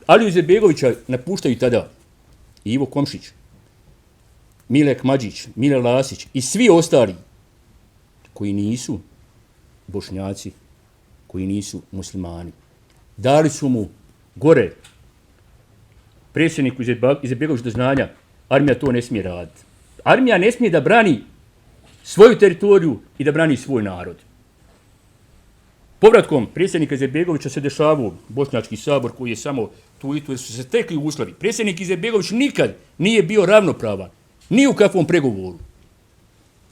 Aliju Izetbegovića napuštaju tada Ivo Komšić, Mile Kmadžić, Mile Lasić i svi ostali koji nisu Bošnjaci, koji nisu muslimani. Dali su mu gore predsjedniku Izetbegović do znanja, armija to ne smije raditi. Armija ne smije da brani svoju teritoriju i da brani svoj narod. Povratkom predsjednika Izetbegovića se dešavao Bošnjački sabor koji je samo tu i tu, jer su se stekli uslovi. Predsjednik Izetbegović nikad nije bio ravnopravan, ni u kakvom pregovoru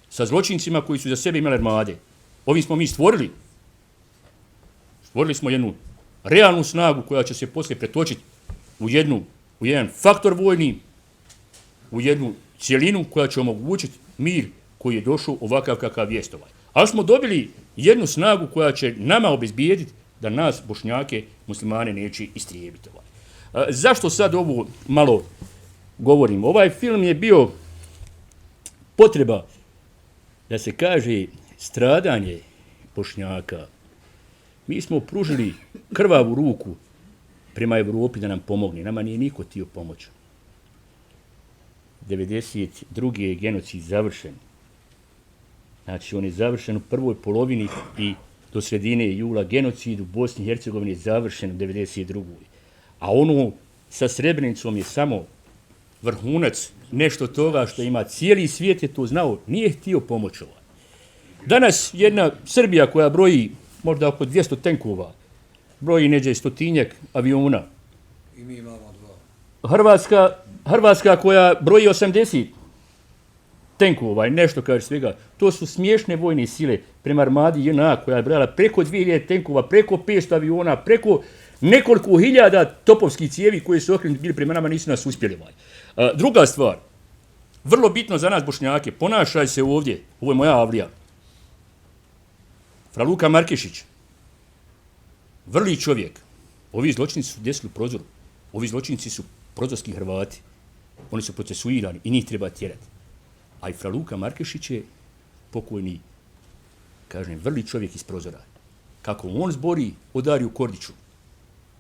sa zločincima koji su za sebe imali armade. Ovim smo mi stvorili. Stvorili smo jednu realnu snagu koja će se poslije pretočiti u jedan faktor vojni, u jednu cjelinu koja će omogućiti mir koji je došao ovakav kakav jest ovaj. Ali smo dobili jednu snagu koja će nama obezbijediti da nas, Bošnjake, muslimane, neće istrijebiti. Zašto sad ovo malo govorim? Ovaj film je bio potreba da se kaže stradanje Bošnjaka. Mi smo pružili krvavu ruku prema Evropi da nam pomogne. Nama nije niko htio pomoći. 92. je genocid završen. Znači, on je završen u prvoj polovini i do sredine jula. Genocid u Bosni i Hercegovini je završen u 92. A ono sa Srebrenicom je samo vrhunac nešto toga što ima cijeli svijet je to znao. Nije htio pomoći ovaj. Danas jedna Srbija koja broji možda oko 200 tenkova, broji neđe 100-tinjak aviona. I mi imamo 2. Hrvatska koja broji 80 tenkova i nešto kaže svega. To su smiješne vojne sile prema armadi JNA koja je brala preko 2000 tenkova, preko 500 aviona, preko nekoliko hiljada topovskih cijevi koji su okrenuti bili prema nama, nisu nas uspjeli. Druga stvar, vrlo bitno za nas Bošnjake, ponašaj se ovdje, ovo je moja avlija, Fraluka Markešić, vrli čovjek, ovi zločinici su desili u prozoru, ovi zločinici su prozorski Hrvati, oni su procesuirani i njih treba tjerati. A i Fraluka Markešić je pokojni, kažem, vrli čovjek iz prozora. Kako on zbori o Dariju Kordiću,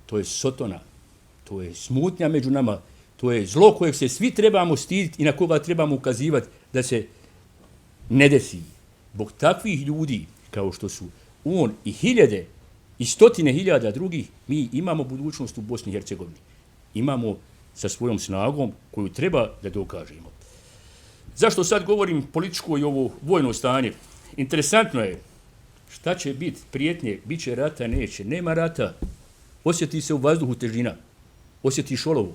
to je sotona, to je smutnja među nama, to je zlo kojeg se svi trebamo stiditi i na koga trebamo ukazivati da se ne desi. Bog takvih ljudi, kao što su on i hiljade i stotine hiljada drugih, mi imamo budućnost u Bosni i Hercegovini. Imamo sa svojom snagom koju treba da dokažemo. Zašto sad govorim političko i ovo vojno stanje? Interesantno je šta će biti prijetnje, bit će rata, neće. Nema rata. Osjeti se u vazduhu težina. Osjetiš olovu.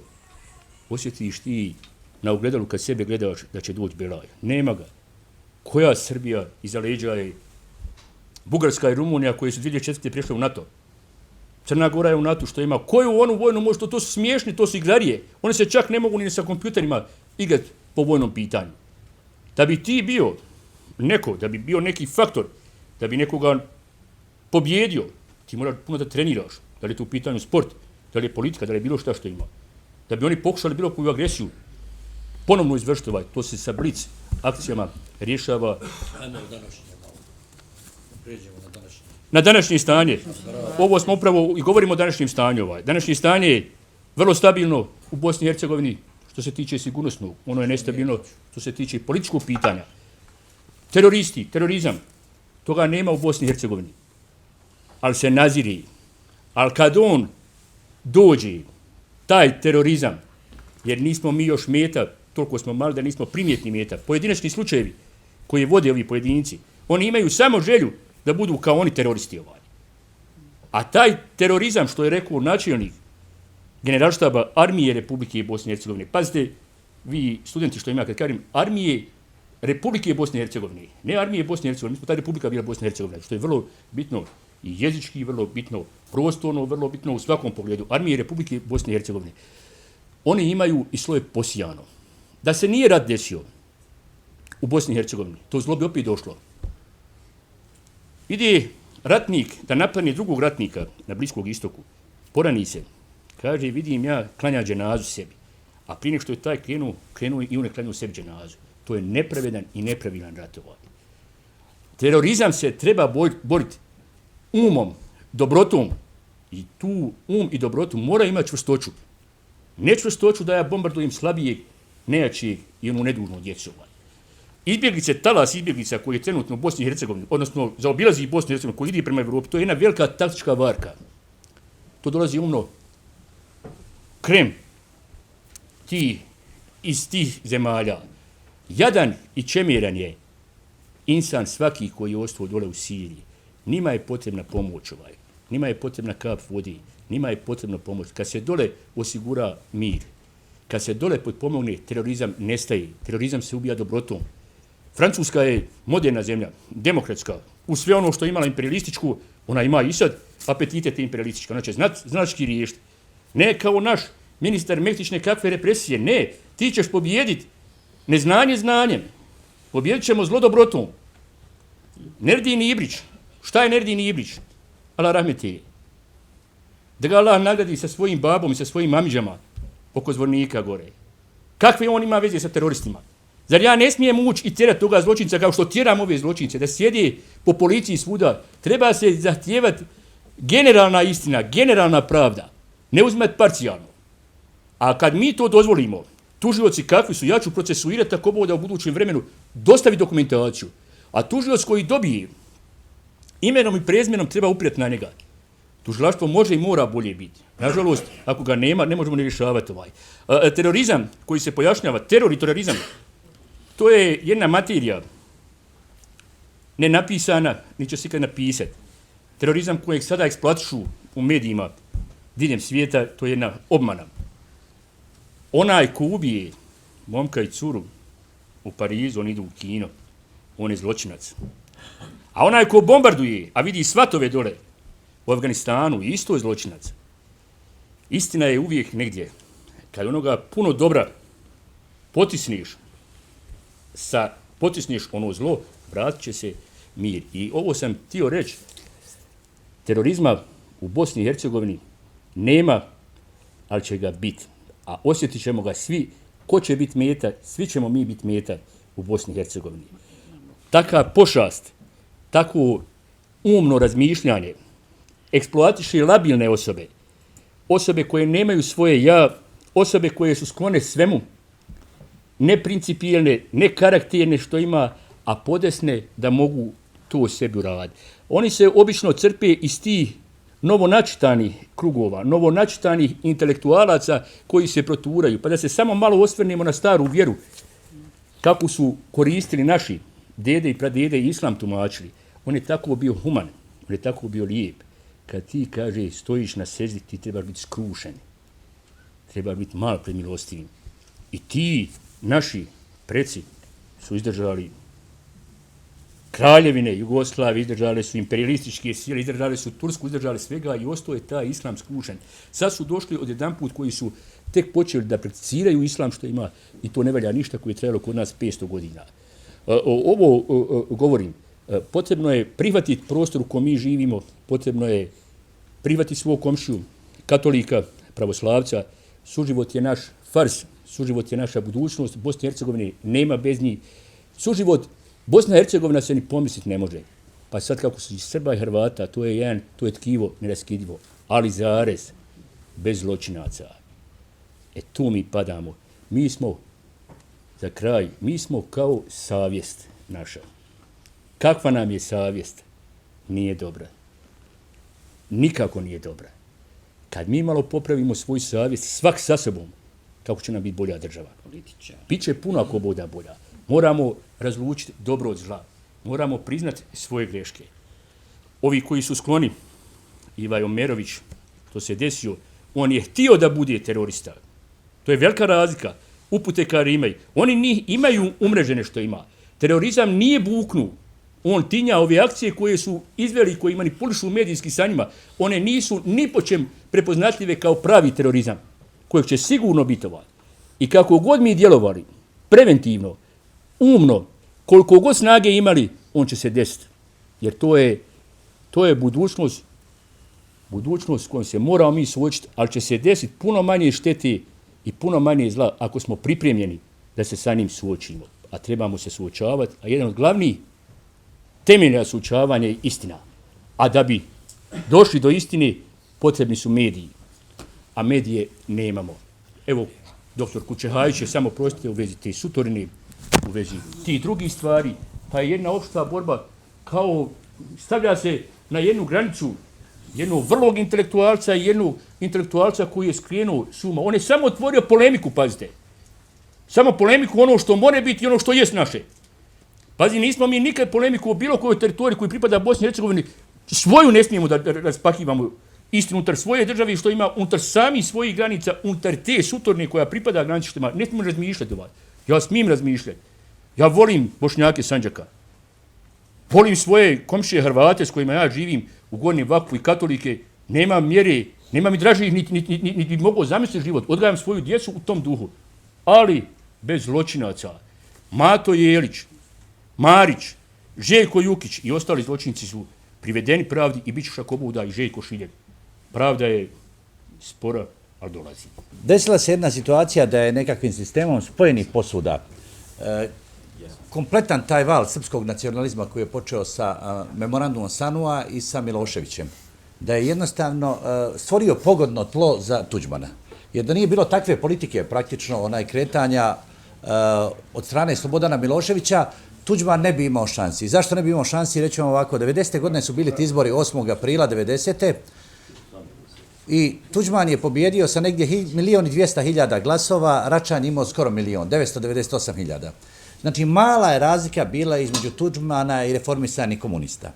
Osjetiš ti na ogledalu kad sebe gledaš da će doći belaj. Nema ga. Koja Srbija iza leđa je? Bugarska i Rumunija koje su 2004. prešle u NATO. Crna Gora je u NATO što ima. Koju onu vojnu možda? To su smiješni, to su iglarije. Oni se čak ne mogu ni sa kompjuterima igrati po vojnom pitanju. Da bi ti bio neko, da bi bio neki faktor, da bi nekoga pobjedio, ti moraš puno da treniraš. Da li je to u pitanju sport, da li je politika, da li je bilo šta što ima. Da bi oni pokušali bilo koju agresiju ponovno izvršiti, to se sa blic akcijama rješava. Ajmo današnje malo. Pređemo na današnje. Na današnje stanje. Ovo smo upravo i govorimo o današnjem stanju. Današnje stanje je vrlo stabilno u Bosni i Hercegovini što se tiče sigurnosnog. Ono je nestabilno što se tiče političkog pitanja. Teroristi, terorizam, toga nema u Bosni i Hercegovini. Ali se naziri. Ali kad on dođe, taj terorizam, jer nismo mi još meta, toliko smo mali da nismo primjetni meta, pojedinačni slučajevi koji vode ovi pojedinci, oni imaju samo želju da budu kao oni teroristi ovaj. A taj terorizam, što je rekao načelnik generalštaba armije Republike Bosne i Hercegovine, pazite, vi studenti što ima kad kažem, armije Republike Bosne i Hercegovine, ne armije Bosne i Hercegovine, mi smo ta Republika bila Bosna i Hercegovina, što je vrlo bitno i jezički, vrlo bitno prostorno, vrlo bitno u svakom pogledu. Armije Republike Bosne i Hercegovine. Oni imaju i svoje posijano. da se nije rat desio u Bosni i Hercegovini, to zlo bi opet došlo. Ide ratnik da napadne drugog ratnika na Bliskom istoku, porani se, kaže, vidim ja klanja dženazu sebi, a prije nego što je taj krenuo i on je klanjao sebi dženazu. To je nepravedan i nepravilan rat ovaj. Terorizam se treba boriti umom, dobrotom, i tu i dobrotu mora imati čvrstoću. Ne čvrstoću da ja bombardujem slabijeg, nejačijeg i onu nedužnu djecu. Izbjeglice, talas izbjeglica koji je trenutno u Bosni i Hercegovini, odnosno zaobilazi Bosnu i Hercegovini, koji ide prema Evropi, to je jedna velika taktička varka. To dolazi krem iz tih zemalja. Jadan i čemiran je insan svaki koji je ostao dole u Siriji. Njima je potrebna pomoć njima je potrebna kap vodi, njima je potrebna pomoć. Kad se dole osigura mir, kad se dole potpomogne, terorizam nestaje, terorizam se ubija dobrotom. Francuska je moderna zemlja, demokratska, u sve ono što je imala imperialističku, ona ima i sad apetite te imperialističke, ona će znački riješiti. Ne kao naš ministar Mektić kakve represije, ne, ti ćeš pobijediti neznanje znanjem, pobijedit ćemo zlo dobrotom. Nerdin Ibrić, šta je Nerdin Ibrić? Allah rahmeti. Da ga Allah nagradi sa svojim babom i sa svojim mamiđama oko Zvornika gore. Kakve on ima veze sa teroristima? Zar ja ne smijem ući i tjerati toga zločinca kao što tjeram ove zločince, da sjede po policiji svuda? Treba se zahtijevati generalna istina, generalna pravda, ne uzimati parcijalno. A kad mi to dozvolimo, tužioci kakvi su, ja ću procesuirati tako bude u budućem vremenu, dostavi dokumentaciju. A tužioc koji dobije imenom i prezimenom treba uprijeti na njega. Tužilaštvo može i mora bolje biti. Nažalost, ako ga nema, ne možemo ne rješavati ovaj. Terorizam koji se pojašnjava, teror i terorizam, to je jedna materija ne napisana, ni će se ikad napisati. Terorizam kojeg sada eksploatišu u medijima diljem svijeta, to je jedna obmana. Onaj ko ubije momka i curu u Parizu, on ide u kino, on je zločinac. A onaj ko bombarduje, a vidi svatove dole u Afganistanu, isto je zločinac. Istina je uvijek negdje. Kad onoga puno dobra potisneš ono zlo, vratit će se mir. I ovo sam htio reći, terorizma u Bosni i Hercegovini nema, ali će ga biti. A osjetit ćemo ga svi. Ko će biti meta? Svi ćemo mi biti meta u Bosni i Hercegovini. Taka pošast, tako umno razmišljanje, eksploatiše labilne osobe koje nemaju svoje ja, osobe koje su sklone svemu, neprincipijelne, nekarakterne što ima, a podesne da mogu to sebi uraditi. Oni se obično crpe iz tih novonačitanih krugova, novonačitanih intelektualaca koji se proturaju. Pa da se samo malo osvrnemo na staru vjeru, kako su koristili naši dede i pradede i islam tumačili. On je tako bio human, on je tako bio lijep. Kad ti, kaže, stojiš na seždi, ti trebaš biti skrušen. Treba biti malo premilostivim. I ti, naši preci, su izdržali kraljevine Jugoslavije, izdržali su imperialističke sile, izdržali su Tursku, izdržali svega i ostao je taj islam skrušen. Sad su došli od jedan put koji su tek počeli da prakticiraju islam što ima i to ne valja ništa koje je trajalo kod nas 500 godina. Ovo govorim, potrebno je prihvatiti prostor u kojem mi živimo, potrebno je prihvatiti svog komšiju, katolika, pravoslavca, suživot je naš fars, suživot je naša budućnost, Bosne i Hercegovine nema bez njih. Suživot, Bosna i Hercegovina se ni pomisliti ne može. Pa sad kako su i Srba i Hrvata, to je tkivo neraskidivo, ali zarez, bez zločinaca. Tu mi padamo. Mi smo, za kraj, mi smo kao savjest naša. Kakva nam je savjest? Nije dobra. Nikako nije dobra. Kad mi malo popravimo svoju savjest, svak sa sobom, kako će nam biti bolja država? Biće puno ako bude bolja. Moramo razlučiti dobro od zla. Moramo priznati svoje greške. Ovi koji su skloni, Ivaj Omerović, to se desio, on je htio da bude terorista. To je velika razlika. Uputekari imaju. Oni imaju umrežene što ima. Terorizam nije buknu. On tinja ove akcije koje su izveli, koji manipulišu medijski sa njima. One nisu ni po čem prepoznatljive kao pravi terorizam, kojeg će sigurno biti ovaj. I kako god mi djelovali, preventivno, umno, koliko god snage imali, on će se desiti. Jer to je budućnost s kojom se moramo mi suočiti, ali će se desiti puno manje štete i puno manje zla ako smo pripremljeni da se sa njim suočimo. A trebamo se suočavati, a jedan od glavnih temelja suočavanja je istina. A da bi došli do istine, potrebni su mediji. A medije nemamo. Evo, doktor Kučehajić je samo prostite u vezi te sutorine, u vezi tih drugih stvari, pa je jedna opšta borba kao stavlja se na jednu granicu jednog vrlog intelektualca i jednog intelektualca koji je skrenuo suma. On je samo otvorio polemiku, pazite. Samo polemiku ono što more biti i ono što jest naše. Pazi, nismo mi nikad polemiku o bilo kojoj teritoriji koji pripada Bosni i Hercegovini, svoju ne smijemo da raspakivamo istinu unutar svoje države što ima unutar samih svojih granica, unutar te sutorne koja pripada graničtima. Ne smijemo razmišljati o vas. Ja smijem razmišljati. Ja volim Bošnjake Sandžaka. Volim svoje komšije Hrvate s kojima ja živim u Gornjem Vakfu i katolike. Nema mjere, nema mi dražih, niti mogu zamisliti život. Odgajam svoju djecu u tom duhu. Ali bez zločinaca. Mato Jelić, Marić, Željko Jukić i ostali zločinci su privedeni pravdi i bit će Šakobuda i Željko Šiljev. Pravda je spora, ali dolazi. Desila se jedna situacija da je nekakvim sistemom spojenih posuda kompletan taj val srpskog nacionalizma koji je počeo sa memorandumom Sanua i sa Miloševićem, da je jednostavno stvorio pogodno tlo za Tuđmana. Jer da nije bilo takve politike, praktično kretanja od strane Slobodana Miloševića, Tuđman ne bi imao šansi. Zašto ne bi imao šansi? Reći vam ovako, 90. godine su bili ti izbori 8. aprila 90. I Tuđman je pobjedio sa negdje 1.200.000 glasova, Račan imao skoro 1.998.000. Znači, mala je razlika bila između Tuđmana i reformisanih komunista.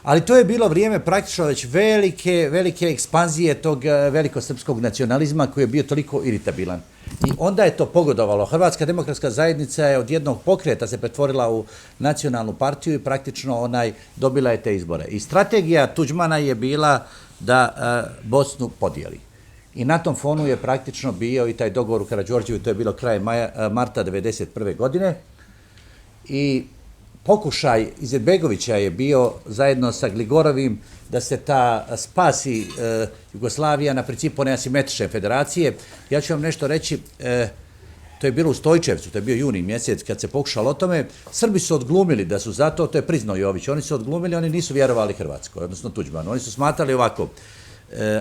Ali to je bilo vrijeme praktično već velike ekspanzije tog velikosrpskog nacionalizma koji je bio toliko iritabilan. I onda je to pogodovalo. Hrvatska demokratska zajednica je od jednog pokreta se pretvorila u nacionalnu partiju i praktično dobila je te izbore. I strategija Tuđmana je bila da Bosnu podijeli. I na tom fonu je praktično bio i taj dogovor u Karađorđevu, to je bilo kraj marta 1991. godine. I pokušaj Izetbegovića je bio zajedno sa Gligorovim da se spasi Jugoslavija na principu one asimetrične federacije. Ja ću vam nešto reći, to je bilo u Stojčevcu, to je bio juni mjesec kad se pokušalo o tome. Srbi su odglumili da su zato, to je priznao Jović, oni su odglumili, oni nisu vjerovali Hrvatskoj, odnosno Tuđmanu. Oni su smatrali ovako,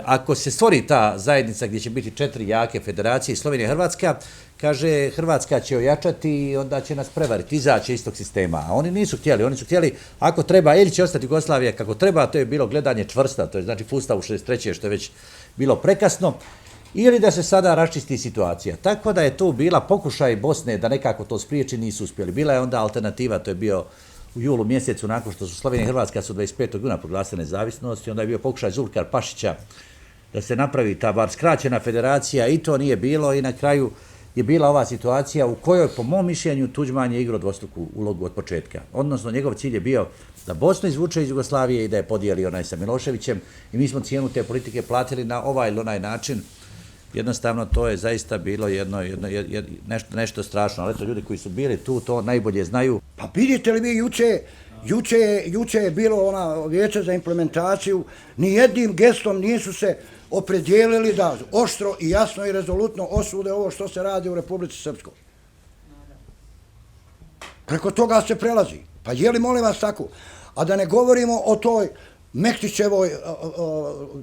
ako se stvori ta zajednica gdje će biti 4 jake federacije, Slovenija i Hrvatska, kaže Hrvatska će ojačati i onda će nas prevariti, izaći iz tog sistema. A oni nisu htjeli, oni su htjeli, ako treba, ili će ostati Jugoslavija kako treba, to je bilo gledanje čvrsta, to je znači u Ustavu 63. što je već bilo prekasno, ili da se sada raščisti situacija. Tako da je tu bila pokušaj Bosne da nekako to spriječi, nisu uspjeli. Bila je onda alternativa, to je bio u julu mjesecu nakon što su Slovenija i Hrvatska su 25. juna proglasile nezavisnost i onda je bio pokušaj Zulfikar Pašića da se napravi ta bar skraćena federacija i to nije bilo i na kraju je bila ova situacija u kojoj, po mom mišljenju, Tuđman je igrao dvostruku ulogu od početka. Odnosno, njegov cilj je bio da Bosnu izvuče iz Jugoslavije i da je podijeli sa Miloševićem i mi smo cijenu te politike platili na ovaj ili onaj način. Jednostavno, to je zaista bilo nešto strašno, ali eto, ljudi koji su bili tu, to najbolje znaju. Pa vidite li vi, juče je bilo vijeće za implementaciju, nijednim gestom nisu se opredijelili da oštro i jasno i rezolutno osude ovo što se radi u Republici Srpskoj. Preko toga se prelazi. Pa je li, molim vas, tako? A da ne govorimo o toj Mektićevoj,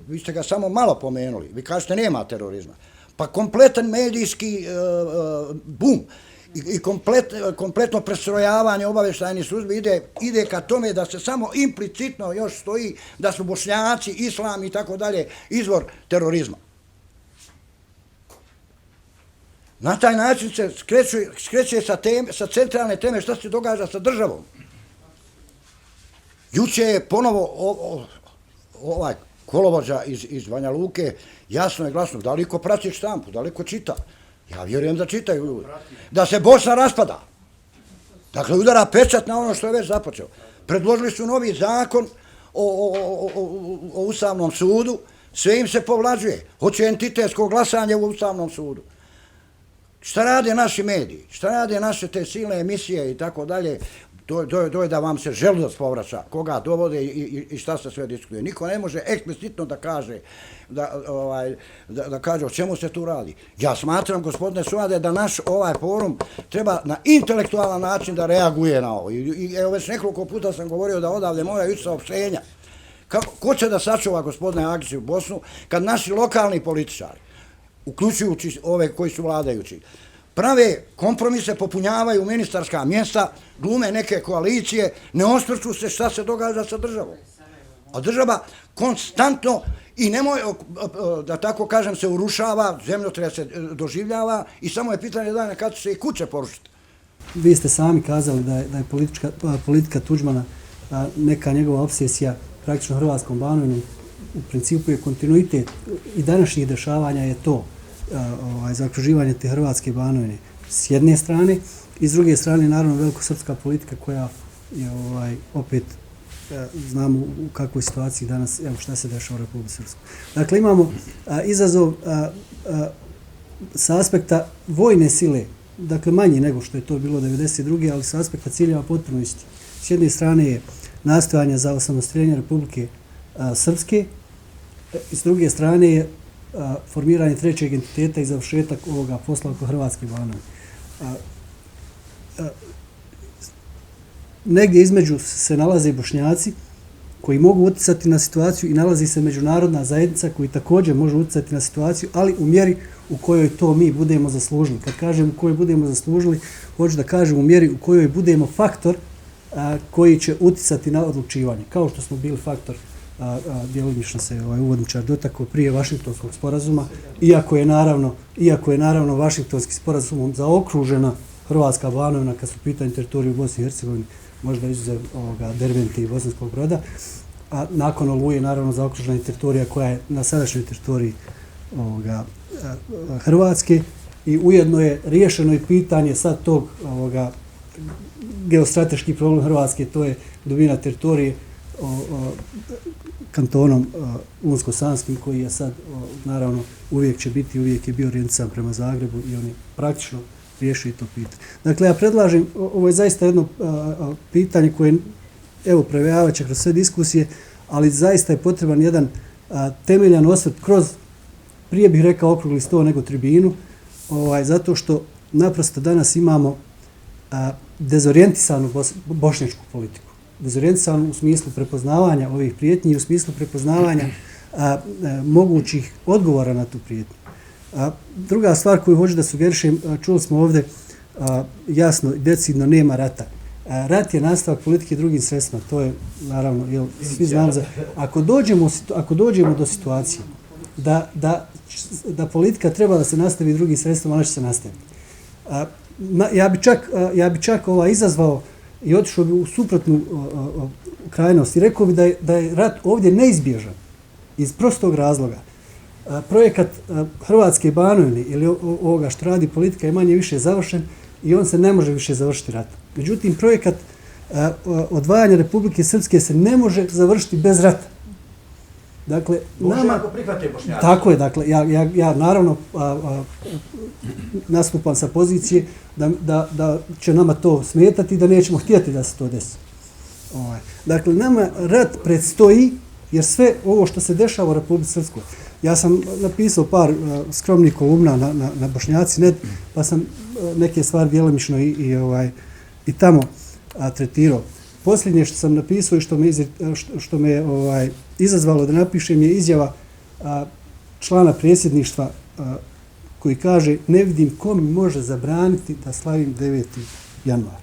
vi ste ga samo malo pomenuli, vi kažete nema terorizma. Pa kompletan medijski bum i kompletno prestrojavanje obavještajnih službi ide ka tome da se samo implicitno još stoji da su Bošnjaci, islam i tako dalje izvor terorizma. Na taj način se skreće sa centralne teme šta se događa sa državom. Juče je ponovo ovaj kolovođa iz Banja Luke jasno i glasno, da li ko prati štampu, da li ko čita. Ja vjerujem da čitaju ljudi. Da se Bosna raspada. Dakle, udara pečat na ono što je već započeo. Predložili su novi zakon o Ustavnom sudu, sve im se povlađuje. Hoće entitetsko glasanje u Ustavnom sudu. Šta rade naši mediji, šta rade naše te silne emisije i tako dalje, to je da vam se želudac povraća, koga dovode i šta se sve diskutuje. Niko ne može eksplicitno da kaže, da kaže o čemu se tu radi. Ja smatram, gospodine Suvade, da naš ovaj forum treba na intelektualan način da reaguje na ovo. I evo već nekoliko puta sam govorio da odavde moraju ići saopštenja. Ko će da sačuva, gospodine Agiću, Bosnu, kad naši lokalni političari, uključujući ove koji su vladajući, prave kompromise, popunjavaju ministarska mjesta, glume neke koalicije, ne osvrću se šta se događa sa državom. A država konstantno i nemoj, da tako kažem, se urušava, zemljotres se doživljava i samo je pitanje dana kad će se i kuće porušiti. Vi ste sami kazali da je politika Tuđmana neka njegova obsesija praktično Hrvatskom Banovinom. U principu je kontinuitet i današnjih dešavanja je to zaokruživanje te Hrvatske Banovine s jedne strane i s druge strane naravno velikosrpska politika koja je opet znamo u kakvoj situaciji danas, evo šta se dešava u Republici Srpskoj. Dakle, imamo izazov sa aspekta vojne sile, dakle manji nego što je to bilo 1992. ali sa aspekta ciljeva potpuno isti. S jedne strane je nastojanje za osamostaljenje Republike Srpske, i s druge strane je formiranje trećeg entiteta i završetak ovoga posla oko Hrvatske Banovine. Negdje između se nalaze Bošnjaci koji mogu utjecati na situaciju i nalazi se međunarodna zajednica koji također može utjecati na situaciju, ali u mjeri u kojoj to mi budemo zaslužili. Kad kažem u kojoj budemo zaslužili, hoću da kažem u mjeri u kojoj budemo faktor koji će utjecati na odlučivanje, kao što smo bili faktor djelomično se uvodničar dotakao prije Vašingtonskog sporazuma, iako je naravno Vašingtonskim sporazumom zaokružena Hrvatska Banovina kad su pitanje teritorije u Bosni i Hercegovini, možda izuzev Dervente i Bosanskog Broda, a nakon Oluje naravno zaokružena teritorija koja je na sadašnjoj teritoriji Hrvatske i ujedno je riješeno i pitanje sad tog geostrateški problem Hrvatske, to je dubina teritorije kantonom Unsko-Sanskim koji je sad naravno uvijek je bio orijentisan prema Zagrebu i on je praktično riješio to pitanje. Dakle, ja predlažem, ovo je zaista jedno pitanje koje evo prevejavaće kroz sve diskusije, ali zaista je potreban jedan temeljan osvrt kroz, prije bih rekao okrugli sto nego tribinu, zato što naprosto danas imamo dezorijentisanu bošnjačku politiku. Dezorijentisanu u smislu prepoznavanja ovih prijetnji i u smislu prepoznavanja mogućih odgovora na tu prijetnju. Druga stvar koju hoću da sugerišem, čuli smo ovdje jasno i decidno nema rata. Rat je nastavak politike drugim sredstvima, to je naravno, svi znamo ako dođemo do situacije da politika treba da se nastavi drugim sredstvima, ona će se nastaviti. Ja bi čak izazvao i otišao bi u suprotnu krajnost i rekao bi da je rat ovdje neizbježan iz prostog razloga. Projekat Hrvatske Banovine ili ovoga što radi politika je manje više završen i on se ne može više završiti ratom. Međutim, projekat odvajanja Republike Srpske se ne može završiti bez rata. Dakle, ako prihvate Bošnjaci. Tako je, dakle, ja naravno nastupam sa pozicije da će nama to smetati i da nećemo htjeti da se to desi. Dakle, nama rat predstoji jer sve ovo što se dešava u Republici Srpskoj, ja sam napisao par skromnih kolumna na Bošnjaci.net, pa sam neke stvari djelomično i tamo tretirao. Posljednje što sam napisao i što me izazvalo da napišem je izjava člana predsjedništva koji kaže: ne vidim ko mi može zabraniti da slavim 9. januar.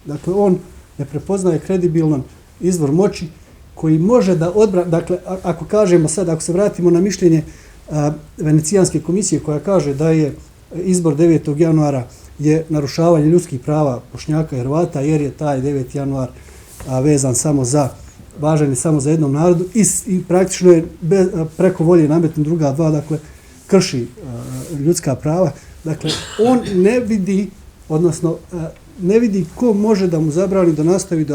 Dakle, on ne prepoznaje kredibilan izvor moći koji može da odbrani, dakle, ako kažemo sad, ako se vratimo na mišljenje Venecijanske komisije koja kaže da je izbor 9. januara je narušavanje ljudskih prava Bošnjaka i Hrvata jer je taj 9. januar vezan važan je samo za jednom narodu i praktično je preko volje nametno druga dva, dakle, krši ljudska prava. Dakle, on ne vidi ko može da mu zabrani da nastavi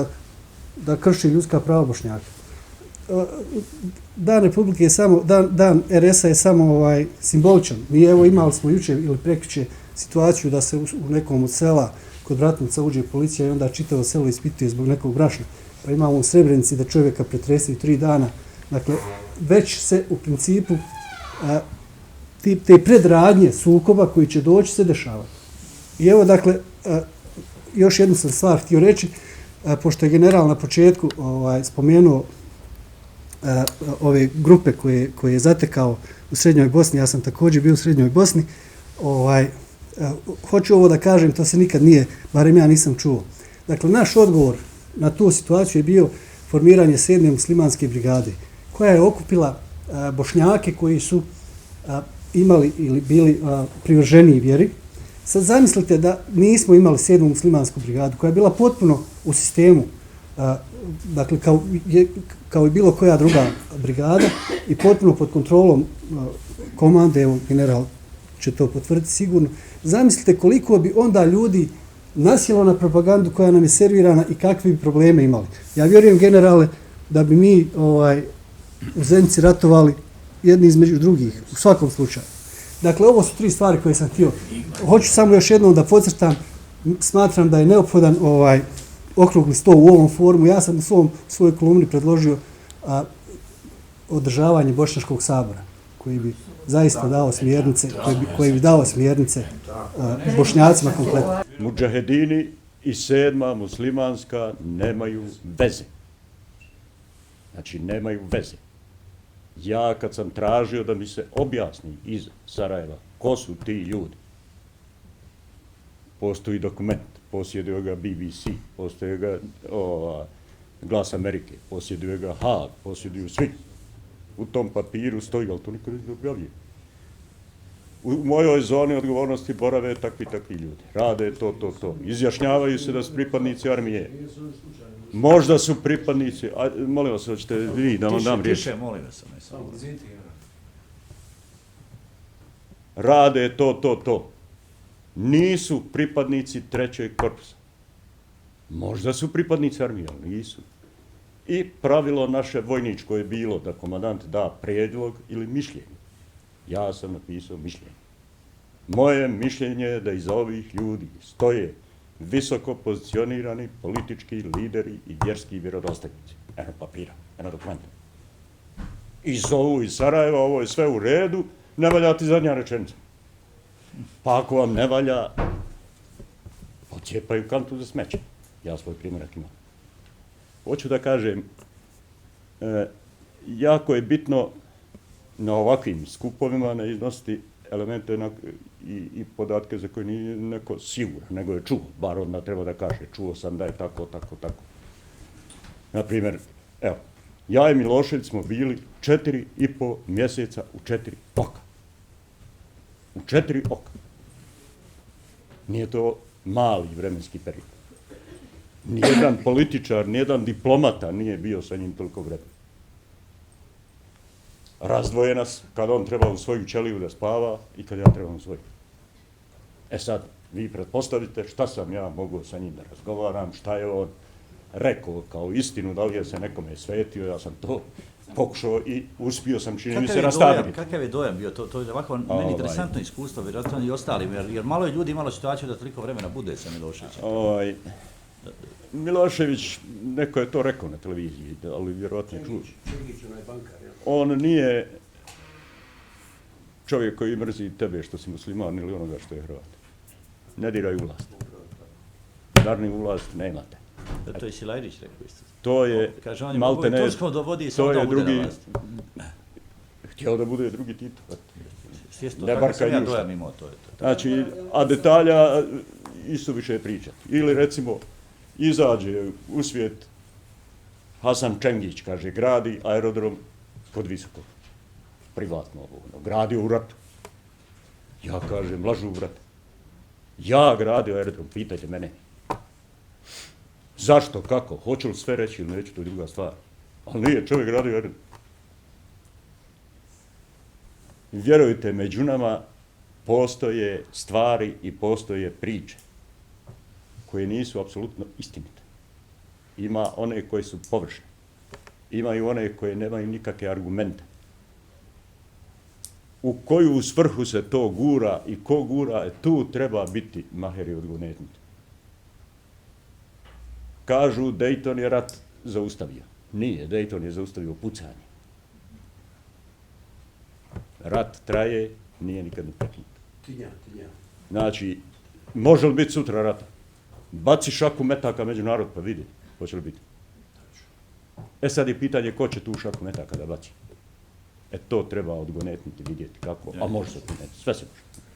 da krši ljudska prava Bošnjaka. Dan Republike je samo, dan RS-a je samo simboličan. Mi evo imali smo jučer ili prekjučer situaciju da se u nekom od sela kod Vratnovca uđe policija i onda čitavo selo ispituje zbog nekog brašna. Pa imamo u Srebrenici da čovjeka pretresaju 3 dana. Dakle, već se u principu te predradnje sukoba koji će doći se dešavati. I evo, dakle, još jednu sam stvar htio reći, pošto je general na početku spomenuo ove grupe koje je zatekao u Srednjoj Bosni, ja sam također bio u Srednjoj Bosni, hoću ovo da kažem, to se nikad nije, barem ja nisam čuo. Dakle, naš odgovor na tu situaciju je bio formiranje 7. muslimanske brigade, koja je okupila Bošnjake koji su imali ili bili privrženiji vjeri. Sad zamislite da nismo imali 7. muslimansku brigadu, koja je bila potpuno u sistemu, dakle, kao i bilo koja druga brigada i potpuno pod kontrolom komande, evo, general će to potvrditi sigurno. Zamislite koliko bi onda ljudi nasjelo na propagandu koja nam je servirana i kakve bi probleme imali. Ja vjerujem, generale, da bi mi u Zenici ratovali jedni između drugih, u svakom slučaju. Dakle, ovo su 3 stvari koje sam htio. Hoću samo još jednom da podcrtam, smatram da je neophodan okrugli stol u ovom forumu. Ja sam u svojoj kolumni predložio održavanje Bošnjačkog sabora, koji bi zaista dao smjernice, koji bi dao smjernice Bošnjacima kompletno. Mudžahedini i 7. muslimanska nemaju veze. Znači, nemaju veze. Ja kad sam tražio da mi se objasni iz Sarajeva ko su ti ljudi, postoji dokument, posjeduje ga BBC, posjeduje ga Glas Amerike, posjeduje ga Haag, posjeduju svi. U tom papiru stoji, ali to niko ne objavljuje. U mojoj zoni odgovornosti borave takvi ljudi. Rade to. Izjašnjavaju se da su pripadnici armije. Možda su pripadnici, molim vas, hoćete vi da vam dam riječ. Tiše, molim vas. Rade to. Nisu pripadnici 3. korpusa. Možda su pripadnici armije, ali nisu. I pravilo naše vojničko je bilo da komandant da prijedlog ili mišljenje. Ja sam napisao mišljenje. Moje mišljenje je da iza ovih ljudi stoje visoko pozicionirani politički lideri i vjerski vjerodostojnici. Eno papira, eno dokumenta. I zovu iz Sarajeva, ovo je sve u redu, ne valja ti zadnja rečenica. Pa ako vam ne valja, pocijepaju kantu za smeće. Ja svoj primjerak imam. Hoću da kažem, jako je bitno na ovakvim skupovima ne iznositi elemente i podatke za koje nije neko siguran, nego je čuo, bar odmah treba da kaže, čuo sam da je tako. Naprimjer, evo, ja i Milošević smo bili 4,5 mjeseca u 4 oka. U 4 oka. Nije to mali vremenski period. Nijedan političar, nijedan diplomata nije bio sa njim toliko vremena. Razdvoje nas kad on treba u svoju ćeliju da spava i kad ja trebam u svoju. E sad, vi pretpostavite šta sam ja mogao sa njim da razgovaram, šta je on rekao kao istinu, da li je se nekome svetio, ja sam to pokušao i uspio sam, čini mi se, rastaviti. Kakav je dojam bio? To je ovako meni interesantno iskustvo, vjerojatno i ostalim, jer malo je ljudi imalo situaciju da toliko vremena bude sa Miloševićem. Milošević, neko je to rekao na televiziji, ali vjerojatno je čuo. On nije čovjek koji mrzi tebe što si musliman ili onoga što je Hrvat. Ne diraju vlast. Darni vlast nemate. To je Silajrić rekao isto. To je, kaže, on je mogo i Turskom dovodi i samo da bude na vlast. Htio da bude drugi Tito. Svjesno, tako sam ja dojam imao to. Znači, a detalja isto više pričati. Ili recimo, izađe u svijet Hasan Čengić, kaže, gradi aerodrom kod Visokog. Privatno ovo, gradio u ratu. Ja kažem, lažu u ratu. Ja gradio aerodrom, pitajte mene. Zašto, kako, hoću li sve reći ili neću, to je druga stvar. Ali nije, čovjek gradio aerodrom. Vjerujte, među nama postoje stvari i postoje priče koje nisu apsolutno istinite. Ima one koje su površne. Imaju one koje nemaju nikakve argumente. u koju svrhu se to gura i ko gura, tu treba biti maheri odgonetnuti. Kažu, Dayton je rat zaustavio. Nije, Dayton je zaustavio pucanje. Rat traje, nije nikad prekinut. Tinja. Znači, može li biti sutra rata? Baci šaku metaka među narod pa vidi, hoće li biti. E sad je pitanje ko će tu šaku metaka da baci. E to treba odgonetnuti, vidjeti kako, a može se odgonetnuti, sve se može.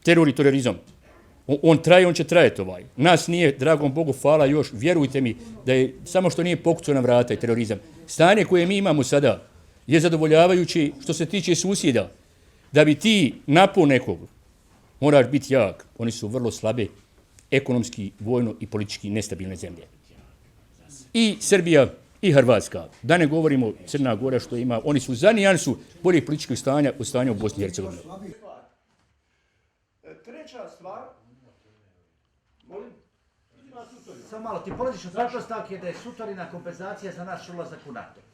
Teror i terorizam. On traje, on će trajati ovaj. Nas nije, dragom Bogu, hvala još, vjerujte mi, da je samo što nije pokucao na vrata i terorizam. Stanje koje mi imamo sada je zadovoljavajući što se tiče susjeda. Da bi ti napao nekog, moraš biti jak. Oni su vrlo slabe, ekonomski, vojno i politički nestabilne zemlje. I Srbija i Hrvatska. Da ne govorimo Crna Gora što ima, oni su za nijansu boljih političkih stanja od stanja u Bosni i Hercegovini. Treća stvar, molim, Samo malo, ti polaziš od pretpostavke da je sutorina kompenzacija za naš ulazak u NATO.